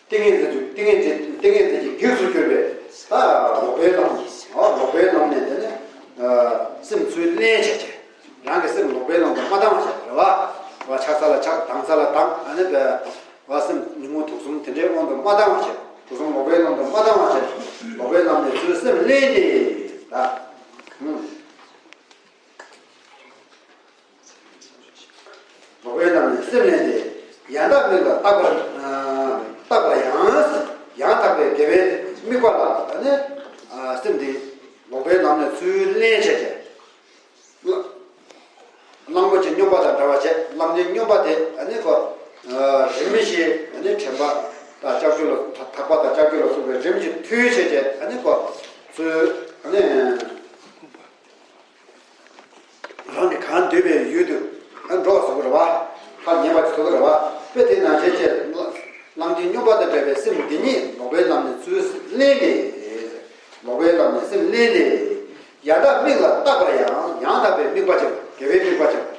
ཏིང་ངེ་འཛིན་གྱི་ཏིང་ངེ་འཛིན་ཏིང་ངེ་འཛིན་གྱི་གེགས་སུ་གྱུར་པའི་ད་ལོག་པའི་ལམ། ཨ། ལོག་པའི་ལམ་ནས་དེ་ནས་སེམས་ཚུར་བསླན་བྱས་བྱས། རང་གི་སེམས་ལོག་པའི་ལམ་དུ་མ་བཏང་བ་བྱས་རེད་བ། བ་ཆགས་ས་ལ་ཆགས། སྡང་ས་ལ་སྡང་། ཨ་ནི་བ་སེམས་ཉོན་མོངས་དུག་གསུམ་དེ་འདྲའི་དབང་དུ་མ་བཏང་བ་བྱས། དུག་གསུམ་ལོག་པའི་ལམ་དུ་མ་བཏང་བ་བྱས། ལོག་པའི་ལམ་ནས་ཚུར་སེམས་བསླན་ཏེ་ད། ཨུམ། ལོག་པའི་ལམ་ནས་སེམས་བསླན་ཏེ། ཡང་དག་མིག་ལ་རྟག་པར། རྟག་པར་ཡང་། ཡང་དག་པའི་དགེ་བའི་དམིགས་པ་ལ་ནི། སེམས་འདི་ལོག་པའི་ལམ་ནས་ཚུར་བསླན་བྱས་བྱས། གླང་པོ་ཆེ་སྨྱོན་པ་དང་འདྲ་བ་བྱས། གླང་ཆེན་སྨྱོན་པ་དེ་ནི་ཁོ། རིམ་བཞིན་ནི་དྲན་པ་དང་ལྕགས་ཀྱུ་ལ་ཐག་པ་དང་ལྕགས་ཀྱུ་ལ་སོགས་པའི་རིམ་གྱིས་མཐུད་བྱས་བྱས་ནི་ཁོ། ཚུར་ནི། རང་གི་གང་འདོད་པའི་ཡུལ་དུ་འགྲོ་བ་བཟོ་གི་རེད་བ། ཐག་ཉེ་བ་བཟོ་གི་རེད་བ། དཔེ་དེ་ནང་བཞིན་བྱས། གླང་ཆེན་སྨྱོན་པ་དང་འདྲ་བའི་སེམས་འདི་ཉིད་ལོག་པའི་ལམ་ནས་ཚུར་བསླན་ཏེ། ལོག་པའི་ལམ་ནས་སེམས་བསླན་ཏེ། ཡང་དག་མིག་ལ་རྟག་པར་ཡང་། ཡང་དག་པའི་དམིགས་པ་ཅན། དགེ་བའི་དམིགས་པ་ཅན།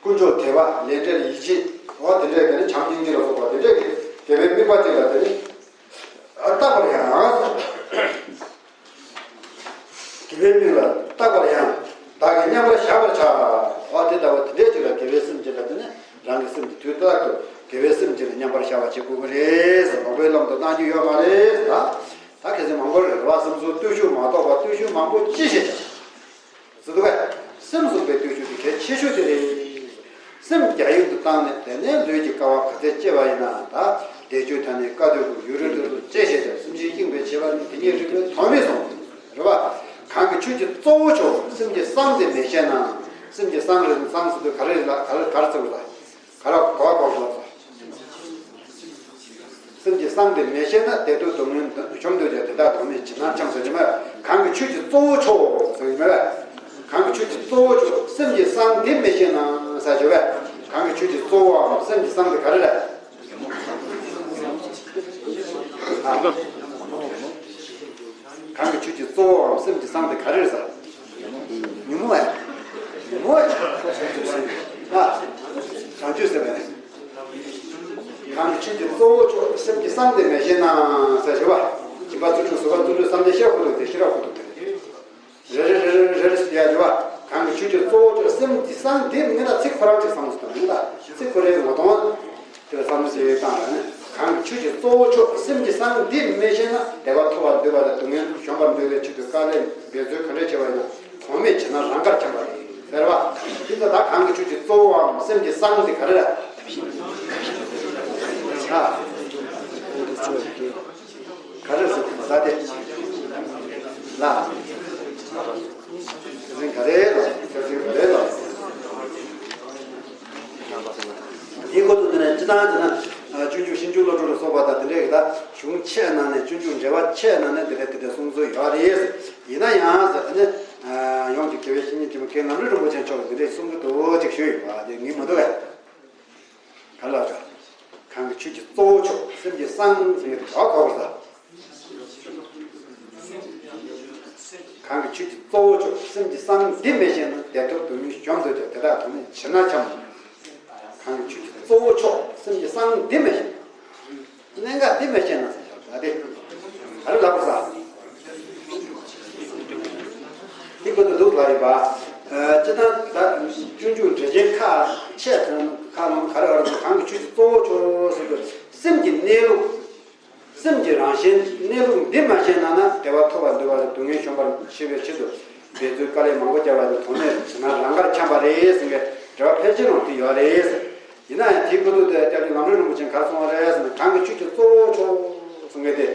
ཀུན་སྤྱོད་དད་པ་ལས་འབྲས་ལ་ཡིད་ཆེས། འོ་དེ་འདྲའི་དེ་ནི་བྱམས་སྙིང་རྗེ་ལ་སོགས་པ་དེ་འདྲའི་དགེ་བའི་དམིགས་པ་ཅན་ལ་དེ་ནི། རྟག་པར་ཡང་། དགེ་བའི་དམིགས་ལ་རྟག་པར་ཡང་། བདག་གིས་མཉམ་པར་བཞག་པར་བྱ། འོ་དེ་ལྟ་བུ་དེ་འདྲའི་ཅིག་ལ་དགེ་བའི་སེམས་ཅིག་ལ་དེ་ནི་རང་གི་སེམས་དེ་དུས་རྟག་ཏུ་དགེ་བའི་སེམས་ཅིག་ལ་མཉམ་པར་བཞག་པ་བྱེད་དགོས་ཀྱི་རེད། ལོག་པའི་ལམ་དུ་བཏང་རྒྱུ་ཡོད་མ་རེད། ད་ད་གལ་སྲིད་མང་པོ་རེད་བ། སེམས་གསུམ་བརྟུལ་ཞུགས་མ་གཏོགས་པ་བརྟུལ་ཞུགས་མང་པོ་ཅི་ཞིག་བྱ། ཟེར་འདུག་གས། སེམས་གསུམ་པའི་བརྟུལ་ཞུགས་དེ་གལ་ཆེ་ཤོས་དེ་རེད། སེམས་རྒྱ་ཡན་དུ་བཏང་ནས་དེ་ནས་ལུས་ཀྱི་དཀའ་བ་ག་ཚད་སྤྱད་པ་ཡིན་ན་ད། བཟླས་བརྗོད་དང་ནི་བཀའ་སྡོད་དགོས། ཡུན་རིང་དུ་བཅད་བྱས་ཀྱང་སེམས་ཅན་གཡེངས་པའི་བྱེད་པ་ནི་དེ་ཉིད་རིག་པའི་དོན་མིན་གསུངས། རེད་པ། གང་གི་ཆོས་ཀྱི་གཙོ་བོ་མཆོག་སེམས་ཀྱི་གསང་དེ་མི་ཤེས་ན། སེམས་ཀྱི་གསང་རེད། གསང་ཟེར་དུས་ག་རེ་རེད་ལ་ག་རེ་ག་རེ་ཟེར་དགོས་ལ། ག་རེ་གོ་བ་གོ་དགོས་ལ། སེམས་ཀྱི་གསང་དེ་མི་ཤེས་ན། བདེ་སྡུག་སྡུག་བསྔལ་འཇོམས་འདོད་ཀྱང་དེ་དག་སྡུག་བསྔལ་ཇི་སྣང་འཁྱམས་ཟེར་གྱི་མེད། གང་གི་ཆོས་ཀྱི་གཙོ་བོ་མཆོག་ཟེར་གྱི་མེད་པས། གང་གི་ཆོས་ཀྱི་གཙོ་བོ་མཆོག་སེམས་ཀྱི་གསང་དེ་མི་ཤེས་ན་ཟེར་གྱི་མེད་པས། གང་གི་ཆོས་ཀྱི་གཙོ་བོའམ་སེམས་ཀྱི་གསང་དེ་ག་རེ་རེད། ཨ། གང་གི་ཆོས་ཀྱི་གཙོ་བོའམ་སེམས་ཀྱི་གསང་དེ་ག་རེ་རེད་ཟེར། ཉོན་མོངས་ཨེ། ཉོན་མོངས་ཨེ། ཨ། བྱང་ཆུབ་སེམས་ཨེ། གང་གི་ཆོས་ཀྱི་གཙོ་བོ་མཆོག་སེམས་ཀྱི་གསང་དེ་མི་ཤེས་ན་ཟེར་ཞུ་བ། པ་བརྩོན་འགྲུས་གཟུགས་པ་བརྩོན་འགྲུས་བསམ་གཏན་ཤེས་རབ་ཁུ་ཐུག་དེ་ཤེས་རབ་ཁུ་ཐུག་དེ་རེད། རེ་རེ་རེ་རེ་རེ་རེ་ཞིག་ཡ་ཡོད་པ། གང་གི་ཆོས་ཀྱི་གཙོ་བོ་ཆོས་སེམས་ཀྱི་གསང་འདི་མིན་ན་ཚིག་ཁོ་རང་ཅིག་བསམ་སོང་མིན་ལ་ཚིག་ཁོ་རའི་ངོ་གདོང་དེ་ལ་བསམ་བློ་ཟེར་བའི་སྟངས་ལ་ནི། གང་གི་ཆོས་ཀྱི་གཙོ་བོ་ཆོས་སེམས་ཀྱི་གསང་འདི་མི་ཤེས་ན་བདེ་བ་ཐོབ་པར་འདོད་པ་དང་སྡུག་བསྔལ་གཞོམ་པར་འདོད་པའི་ཆེད་དུ་དཀའ་ལས་འབད་རྩོལ་ག་འདྲ་བྱས་པ་ཡིན་ན་གོང་མས་བྱས་ན་རང་དགར་འཁྱམས་པ་རེད་ཟེར་བ། དེ་ཚོ་ད་གང་གི་ཆོས་ཀྱི་གཙོ་བོའམ་སེམས་ཀྱི་གསང་འདི་ག་རེ་རེད། ཨ། ག་རེ་ཟེར་ད་དེ། ལ། ཁ་སང་ག་རེ་ལ། ཁ་སང་ག་རེ་ལ། དེའི་སྐོར་དུ་དེ་ནས་སྤྱི་བཏང་དེ་ན་སྤྱོད་འཇུག་ཤིང་འཇུག་བློ་གྲོས་ལ་སོགས་པ་དང་དེ་འདྲའི་གི་ད་གཞུང་ཆེ་ན་ནས་སྤྱོད་འཇུག་འགྲེལ་པ་ཆེ་ན་ནས་དེ་འདྲ་དེ་འདྲ་གསུང་སྲོལ་ཡོད་རེད། ཡིན་ན་ཡང་ཟེར་ནས་ཡོངས་ཀྱི་དགེ་བའི་བཤེས་གཉེན་ཆེན་པོ་མཁན་ལམ་རིམ་རིན་པོ་ཆེ་མཆོག་གིས་འདི་འདྲའི་གསུང་གི་འདུག་ཅིག་ཞུས་ཡོད་པ་དེ་ངས་མི་འདུག་གས། ག་ལ་ཆོག་གང་གི་ཆོས་ཀྱི་གཙོ་བོ་མཆོག་སེམས་ཀྱི་གསང་ཟེར་བའི་གྲོགས་གོ་བར་ས། གང་གི་ཆོས་ཀྱི་གཙོ་བོ་མཆོག་སེམས་ཀྱི་གསང་འདི་མི་ཤེས་ན་བདེ་ཐོབ་སྡུག་བསྔལ་གཞོམ་འདོད་ཀྱང་དེ་དག་དོན་མེད་བྱེད་ན་འཁྱམས། གང་གི་ཆོས་ཀྱི་གཙོ་བོ་མཆོག་སེམས་ཀྱི་གསང་འདི་མི་ཤེས་ན། གནད་འགག་འདི་མི་ཤེས་ན་ཟེར་ཞོར་ད་དེ། ག་རེ་ལབ་དགོས་ས། འདི་ཀུན་ཏུ་འདུག་ལ་ཡིན་པ། སྤྱི་བཏང་ད་སྤྱོད་འཇུག་འགྲེལ་ཆེན་ཁག་ཆེ་ཁག་ནང་ག་རེ་བར་དུ་གང་གི་ཆོས་ཀྱི་གཙོ་བོ་མཆོག་ཟེར་དུས་སེམས་ཀྱི་གནས་ལུགས། སེམས་ཀྱི་རང་བཞིན་གནས་ལུགས་འདི་མ་ཤེས་ན་ན་བདེ་བ་ཐོབ་པར་འདོད་པ་དང་སྡུག་བསྔལ་གཞོམ་པར་བྱེད་པའི་ཆེད་དུ་འབད་རྩོལ་དཀའ་ལས་མང་པོ་བརྒྱབ་པ་དང་དོན་མེད་བྱས་ན་རང་དགར་འཁྱམས་པ་རེད་ཟེར་བའི་འགྲེལ་པ་ཕལ་ཆེར་ནང་དེ་ཡོད་རེད། ཡིན་ན་ཡང་དེའི་ཁུ་ཐུག་དེ་སྐྱབས་རྗེ་ལམ་རིམ་རིན་པོ་ཆེས་ག་རེ་གསུངས་པ་རེད་ཟེར་ན། གང་གི་ཆོས་ཀྱི་གཙོ་བོ་མཆོག་གསུང་མཁན་དེ།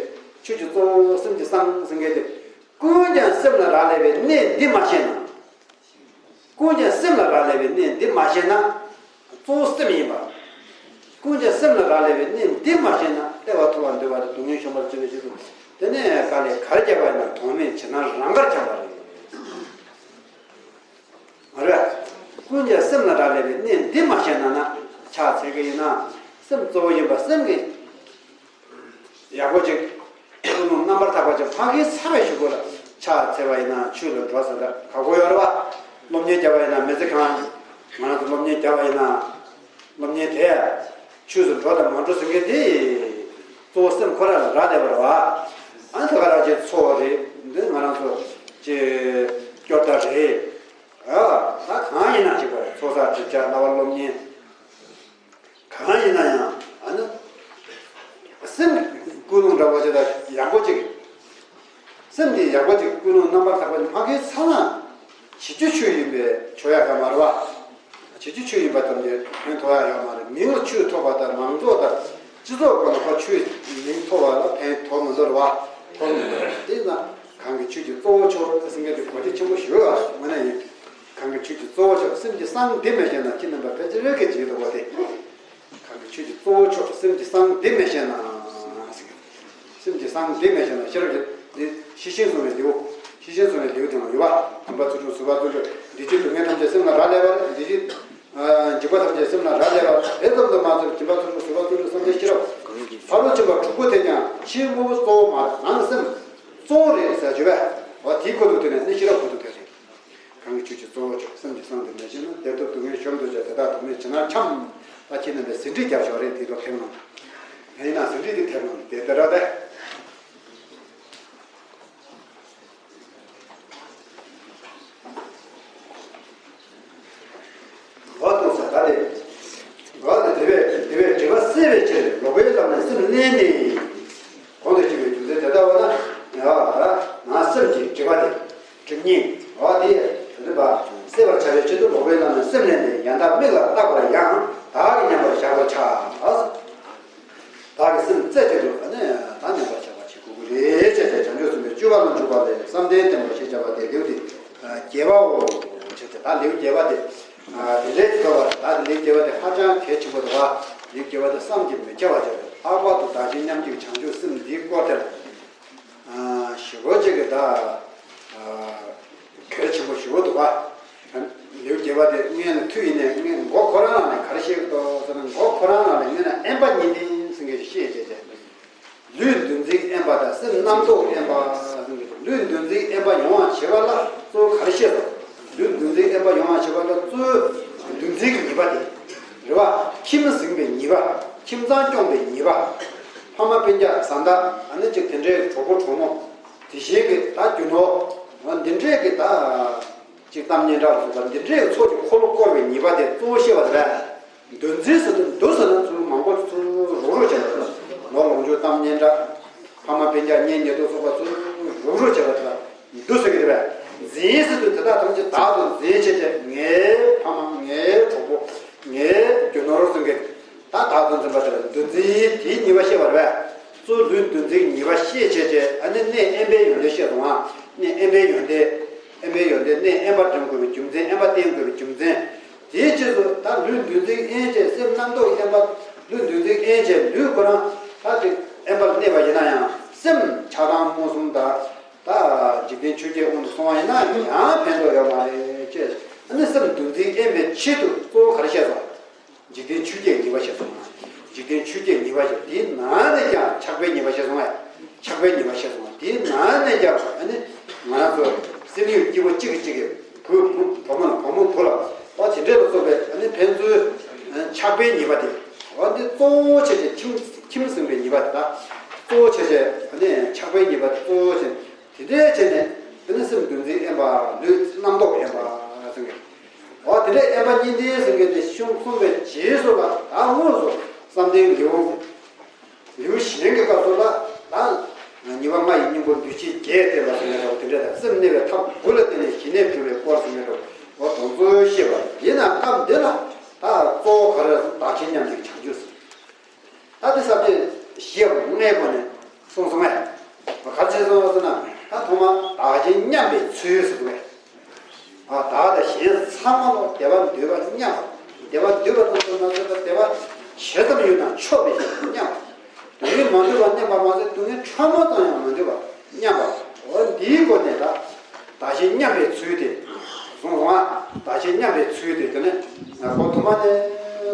ཆོས་ཀྱི་གཙོ་བོ་སེམས་ཀྱི་གསང་གསུང་མཁན་དེ། ཀུན་ཀྱང་སེམས་ལ་རག་ལས་པའི་གནད་འདི་མ་ཤེས་ན། ཀུན་ཀྱང་སེམས་ལ་རག་ལས་པའི་གནད་འདི་མ་ཤེས་ན། གཙོ་བོ་སེམས་ཡིན་པ། ཀུན་ཀྱང་སེམས་ལ་རག་ལས་པའི་གནད་འདི་མ་ཤེས་ན་བདེ་བ་ཐོབ་པར་འདོད་པ་དང་སྡུག་བསྔལ་གཞོམ་པར་བྱེད་པའི་ཆེད་དུ། དེ་ནས་དཀའ་ལས་ག་རེ་བརྒྱབ་པ་ཡིན་ན་དོན་མེད་བྱས་ན་རང་དགར་འཁྱམས་པ་རེད། མ་རེད། ཀུན་ཀྱང་སེམས་ལ་རག་ལས་པའི་གནད་འདི་མ་ཤེས་ན་ན། ཕྱག་འཚལ་གི་ཡིན་ན། སེམས་གཙོ་བོ་ཡིན་པ་སེམས་ཀྱི་ཡག་པོ་ཅིག་ཀུན་སློང་རྣམ་པར་དག་པ་ཅིག་ཕ་གིའི་ཚ་བའི་གཞུག་གུ་ལ་ཕྱག་འཚལ་བ་ཡིན་ན་ཆོས་ལ་འགྲོ་ཟེར་ལ་ག་གོ་ཡོད་རེད་བ། སློབ་གཉེར་བརྒྱབ་པ་ཡིན་ན་མི་ཚེ་གང་། ང་རང་ཚོ་སློབ་གཉེར་བརྒྱབ་པ་ཡིན་ན། སློབ་གཉེར་དེ་ཆོས་སུ་འགྲོ་དང་མ་འགྲོ་ཟེར་མཁན་དེ་གཙོ་བོ་སེམས་ཁོ་རང་ལ་རག་བསྡད་པ་རེད་བ། ཨ་ནི་ད་ག་རང་ཅིག་འཚོ་བ་རེད། འདི་ང་རང་ཚོ་ཅིག་སྐྱོར་བརྡ་རེད། ཨ་ད་གང་ཡིན་ན་ཅིག་པ་རེད། ཚོགས་བསགས་སྒྲིབ་སྦྱང་བསླབ་པ་སློབ་གཉེར། གང་ཡིན་ན་ཡང་ཨ་ནི་སེམས་ཀུན་སློང་འདྲ་བོ་ཅིག་དང་ཡག་པོ་ཅིག་སེམས་དེ་ཡག་པོ་ཅིག་ཀུན་སློང་རྣམ་པར་དག་པ་ནི་ཕ་གིའི་ཚ་ན་བྱེད་རྒྱུ་ཆོས་ཡིན་པས་ཆོག་ཡག་ག་མ་རེད་བ། བྱེད་རྒྱུ་ཆོས་ཡིན་པ་ཙམ་གྱིས་ཕན་ཐོགས་ཡག་ཡོད་མ་རེད། མིང་ལ་ཆོས་ཐོགས་པ་དང་མང་ཚོགས་དང་སྤྱི་ཚོགས་སྐོར་ལ་ཁོ་ཆོས་མིང་ཐོགས་པ་ལ་ཕན་ཐོགས་མི་འདུག་རེད་བ། ཐོགས་མི་འདུག་དེས་ན་གང་གི་ཆོས་ཀྱི་གཙོ་བོ་མཆོག་ཟེར་མཁན་དེ་གོ་རྒྱུ་ཆེན་པོ་ཞིག་ཡོད་པ་ངོས་ནས་ཡིན། གང་གི་ཆོས་ཀྱི་གཙོ་བོ་མཆོག་སེམས་ཀྱི་གསང་འདི་མི་ཤེས་ན་ཁྱེད་རྣམ་པ་ཕལ་ཆེར་གྱི་བརྗེད་འདུག་པ་དེ། གང་གི་ཆོས་ཀྱི་གཙོ་བོ་མཆོག་སེམས་ཀྱི་གསང་འདི་མི་ཤེས་ན། སེམས་ཀྱི་གསང་འདི་མི་ཤེས་ན་ཤེས་རབ་ཀྱི་འདི་ཤེར་ཕྱིན་གསུངས་པའི་ལེའུ། ཤེར་ཕྱིན་གསུངས་པའི་ལེའུ་དེ་ལ་ཡོད་པ། སྦྱིན་པ་ཚུལ་ཁྲིམས་ཟུར་པ་བརྩོན་འགྲུས་འདི་ཕྱིར་སྡུག་བསྔལ་ཐམས་ཅད་སེམས་ལ་རག་ལས་པ་འདི་ཕྱིར། འཇིགས་པ་ཐམས་ཅད་སེམས་ལ་རག་ལས་པ་དེ་ཙམ་དུ་མ་ཟད་སྦྱིན་པ་ཚུལ་ཁྲིམས་ཟུར་པ་བརྩོན་འགྲུས་བསམ་གཏན་ཤེས་རབ། ཕ་རོལ་ཕྱིན་པ་དྲུག་པོ་དེ་ཀྱང་ཕྱིའི་དངོས་པོ་གཙོ་བོ་མ་རེད། ནང་སེམས་གཙོ་བོ་རེད་ཟེར་བརྗོད་པས། འོ་དེའི་ཁུ་ཐུག་དེ་ནས་ནི་ཤེས་རབ་ཁུ་ཐུག་དེ་རེད། གང་གི་ཆོས་ཀྱི་གཙོ་བོ་མཆོག་སེམས་ཀྱི་གསང་འདི་མི་ཤེས་ན། བདེ་ཐོབ་སྡུག་བསྔལ་གཞོམ་འདོད་ཀྱང་དེ་དག་དོན་མེད་བྱས་ན་འཁྱམས། ད་ཁྱེད་རྣམ་པས་ཟིན་བྲིས་རྒྱག་ཞོར་རེད། དེ་ལོ་ཐེབས་གནང་། ཡིན་ན་ཟིན་བྲིས་དེ་ཐེབས་གནང་དེ་ལྟར་ར་སྟེ། འོ་གཏོང་ས་ད་དེ། འོ་དེ་དེ་བས་དེ་བས་སྒྲིབ་པ་སེལ་བའི་ཕྱིར་ལོག་པའི་ལམ་ནས་སེམས་གནས་ནས། གོང་དུ་བཤད་པའི་རྒྱུ་མཚན་དེ་ལྟ་བུ་ན། ཡ་ད་ང་སེམས་ཀྱི་སྒྲིབ་པ་དེ། སྒྲིབ་གཉིས། འོ་དེ་རིམ་པ་སེལ་བར་བྱ་བའི་ཆེད་དུ་ལོག་པའི་ལམ་ནས་སེམས་གནས་ནས་ཡང་དག་མིག་ལ་བརྟག་པར་ཡང་དག་གིས་མཉམ་པར་བཞག་པར་བྱ། བདག་གི་སེམས་རྩེ་གཅིག་ཏུ་ནི་ད་མཉམ་པར་བཞག་པ་བྱེད་དགོས་ཀྱི་རེད། ཅེས་བྱ་བྱང་ཆུབ་སེམས་དཔའི་སྤྱོད་པ་ལ་འཇུག་པ་ལས་བསམ་གཏན་བསྟན་པ་ཞེས་བྱ་བ་སྟེ་ལེའུ་སྟེ་བརྒྱད་པའོ། ཅེས་བྱ་ད་ལེའུ་བརྒྱད་པ་སྟེ། དེ་འདྲའི་ཐོས་པ་ད་ལེའུ་བརྒྱད་པ་སྟེ་ཧ་ཅང་གལ་ཆེན་པོ་འདུག་པ། ལེའུ་བརྒྱད་པ་སྟེ་བསམ་གྱིས་མི་ཁྱབ་པ་བྱ་བའི་ལྷག་པར་དུ་བདག་གཞན་མཉམ་བརྗེའི་བྱང་ཆུབ་སེམས་འདིའི་སྐོར་དེར། ཞེ་པོ་ཅིག་གི་ད་གལ་ཆེན་པོ་ཞེ་པོ་འདུག་པ། ལེའུ་བརྒྱད་པ་དེ་སྔོན་ལ་མཐུད་ཡིན་ནའི་སྔོན་མགོ་ཁོ་རང་ནས་ག་རེ་བཤད་ཀྱི་འདུག་ཟེར་ན། མགོ་ཁོ་རང་ནས་སྔོན་ལ་དབེན་པ་གཉིས་ལྡན་ཟེར་མཁན་ཞིག་བཤད་བྱས་ཏེ། ལུས་འདུ་འཛིའི་དབེན་པ་དང་སེམས་རྣམ་རྟོག་དབེན་པ་ཟེར་མཁན་ཞིག་ལུས་འདུ་འཛིའི་དབེན་པ་ཡོང་བ་བྱེད་པ་ལ་གཙོ་བོ་ག་རེ་བཤད་དང་། ལུས་འདུ་འཛིའི་དབེན་པ་ཡོང་བ་བྱེད་པ་ལ་གཙོ་བོ་འདུ་འཛི་གི་ཉེས་པ་དེ་རེད་པ། ཁྱིམ་ཟིན་པའི་ཉེས་པ། ཁྱིམ་ཚང་སྐྱོང་བའི་ཉེས་པ། ཕ་མ་སྤུན་ཀྱག་བཟའ་ཟླ་ཨ་ནི་ཅིག་དེ་འདྲའི་གྲོགས་པོ་གྲོགས་མོ་དེ་བཞིན་གྱི་ད་རྒྱུ་ནོར་འདི་འདྲའི་གི་ད་ཅིག་གཏམ་སྙན་གྲགས་སོགས་པ་འདི་འདྲའི་གི་ཚོགས་ཀྱི་འཁོར་ལོ་བསྐོར་བའི་ཉེས་པ་དེ་གཙོ་བོ་བཤད་པ་རེད། འདུ་འཛི་ཟེར་དུས་འདུ་ཟེར་ན་ཚུར་མང་པོ་ཚུར་རུག་རུག་བྱས་པ་དང་ནོར་ལོངས་སྤྱོད་གཏམ་སྙན་གྲགས་ཕ་མ་སྤུན་ཀྱག་གཉེན་ཉེ་དུ་སོགས་པ་ཚུར་རུག་རུག་བྱས་པ་དང་འདུ་ཟེར་གྱི་རེད་པས། འཛིན་ཟེར་དུས་དེ་དག་ཐམས་ཅད་བདག་ཏུ་འཛིན་བྱས་ཏེ་ངའི་ཕ་མ་ངའི་གྲོགས་པོ་ངའི་རྒྱུ་ནོར་ཟེར་གྱི་ད་བདག་ཏུ་འཛིན་པ་དེ་ལ་འདུ་འཛི་དེའི་ཉེས་པ་བཤད་པ་རེད་པས། གཙོ་བོ་ལུས་འདུ་འཛིའི་ཉེས་པ་ཤེས་བྱས་ཏེ་ཨ་ནི་གནས་དབེན་པའི་ཡོན་ཏན་བཤད་སོང་ང་། གནས་དབེན་པའི་ཡོན་ཏན། དབེན་པའི་ཡོན་ཏན་གནས་དབེན་པ་འདྲེན་དགོས་པའི་རྒྱུ་མཚན་དབེན་པ་བསྟེན་དགོས་པའི་རྒྱུ་མཚན། དེའི་རྗེས་སུ་ད་ལུས་འདུ་འཛིའི་དབེན་བྱས་སེམས་རྣམ་རྟོག་དབེན་པ། ལུས་འདུ་འཛིའི་དབེན་བྱས་ལུས་ཁོ་རང་ད་ཅིག་དབེན་པར་གནས་པ་ཡིན་ན་ཡང་སེམས་ཆགས་སྡང་རྨོངས་གསུམ་དང་། ད་འཇིག་རྟེན་ཆོས་བརྒྱད་དབང་དུ་སོང་བ་ཡིན་ན་ཡང་ཕན་ཐོགས་ཡོད་མ་རེད་ཅེས་ཨ་ནི་སེམས་འདུ་འཛིའི་དབེན་པའི་ཆེད་དུ་གཙོ་བོ་ག་རེ་བཤད་སོང་། འཇིག་རྟེན་ཆོས་བརྒྱད་ཉེས་པ་བཤད་སོང་། འཇིག་རྟེན་ཆོས་བརྒྱད་ཉེས་པ་བཤད་དེའི་ནང་ནས་ཀྱང་ཆགས་པའི་ཉེས་པ་བཤད་སོང་ངས། ཆགས་པའི་ཉེས་པ་བཤད་སོང་། དེའི་ནང་ནས་ཀྱང་ཨ་ནི་ང་རང་ཚོ་སེམས་ཡུལ་སྐྱེ་བོ་གཅིག་གིས་གཅིག་གི་བུ་བུ་བུ་མོ་ལ་བུ་མོ་བུ་ལ་བ་དེ་འདྲས་ལ་སོགས་པའི་ཨ་ནི་ཕན་ཚུན་ཆགས་པའི་ཉེས་པ་དེ་བ་འདི་གཙོ་བོ་བྱས་ཏེ་ཁྱིམ་ཁྱིམ་ཟིན་པའི་ཉེས་པ་དེ་དག་གཙོ་བོ་བྱས་ཏེ་ཨ་ནི་ཆགས་པའི་ཉེས་པ་དེ་གཙོ་བོ་བྱས། དེ་འདྲའི་བྱས་ནས་དེ་ནི་སེམས་འདུ་འཛིའི་དབེན་པ་ལུས་རྣམ་རྟོག་དབེན་པ་ཟེར་གི། འོ་དེ་འདྲའི་དབེན་པ་གཉིས་ལྡན་ཟེར་གི་དེ་གསུངས་གསུངས་པའི་རྗེས་སུ་ལ་ད་དངོས་སུ་བསམ་གཏན་ལེའུ་ལེའུ་གཞན་གྱི་སྐབས་སུ་ལ་ད་ཉེས་པ་ལྔ་ཡི་སྙིང་པོ་འདུ་བྱེད་བརྒྱད་བསྟན་པ་ཟེར་མཁན་འདྲ་བོ་དེ་འདྲ་དང་སེམས་གནས་པའི་ཐབས་དགུ་ལ་བརྟེན་ནས་ཞི་གནས་སྒྲུབ་པའི་སྐོར་ཟེར་མཁན་འདྲ་བོ་དོན་གཙོ་བཤད་པ་ཡིན་ན་སྐབས་འདི་ལ་ད་གཙོ་བོ་ག་རེ་རེད་ཟེར་བདག་གཞན་མཉམ་བརྗེའི་བྱང་ཆུབ་ཟེར། ད་དེ་ས་བཅད་བཞི་ལྔའི་སྒོ་ནས་གསུངས་སོང་ངས། ག་རེ་བྱས་སོང་ཟེར་ན་ད་ཐོག་མར་བདག་གཞན་མཉམ་པའི་ཚུལ་ཟེར་བས། བདག་དང་གཞན་ཚང་མ་ལ་བདེ་བ་འདོད་པ་མཉམ་པ། བདེ་བ་འདོད་པ་དང་བསོད་ནམས་བསོད་པ་བདེ་བ་ཇི་ཙམ་ཡོད་ན་ཆོག་པའི་ཞེན་པ་མཉམ་པ། སྡུག་བསྔལ་མ་འདོད་པ་མཉམ་པ་མ་ཟད་སྡུག་བསྔལ་ཕྲ་མོ་ཙམ་ཡང་མ་འདོད་པ་མཉམ་པ། འོ་འདིའི་སྒོ་ནས་ད་བདག་གཞན་མཉམ་པའི་ཚུལ་དེ་གསུངས་སོང་ང་། བདག་གཞན་མཉམ་པའི་ཚུལ་དེ་དེ་ནས་སྒོ་དུ་མ་ནས་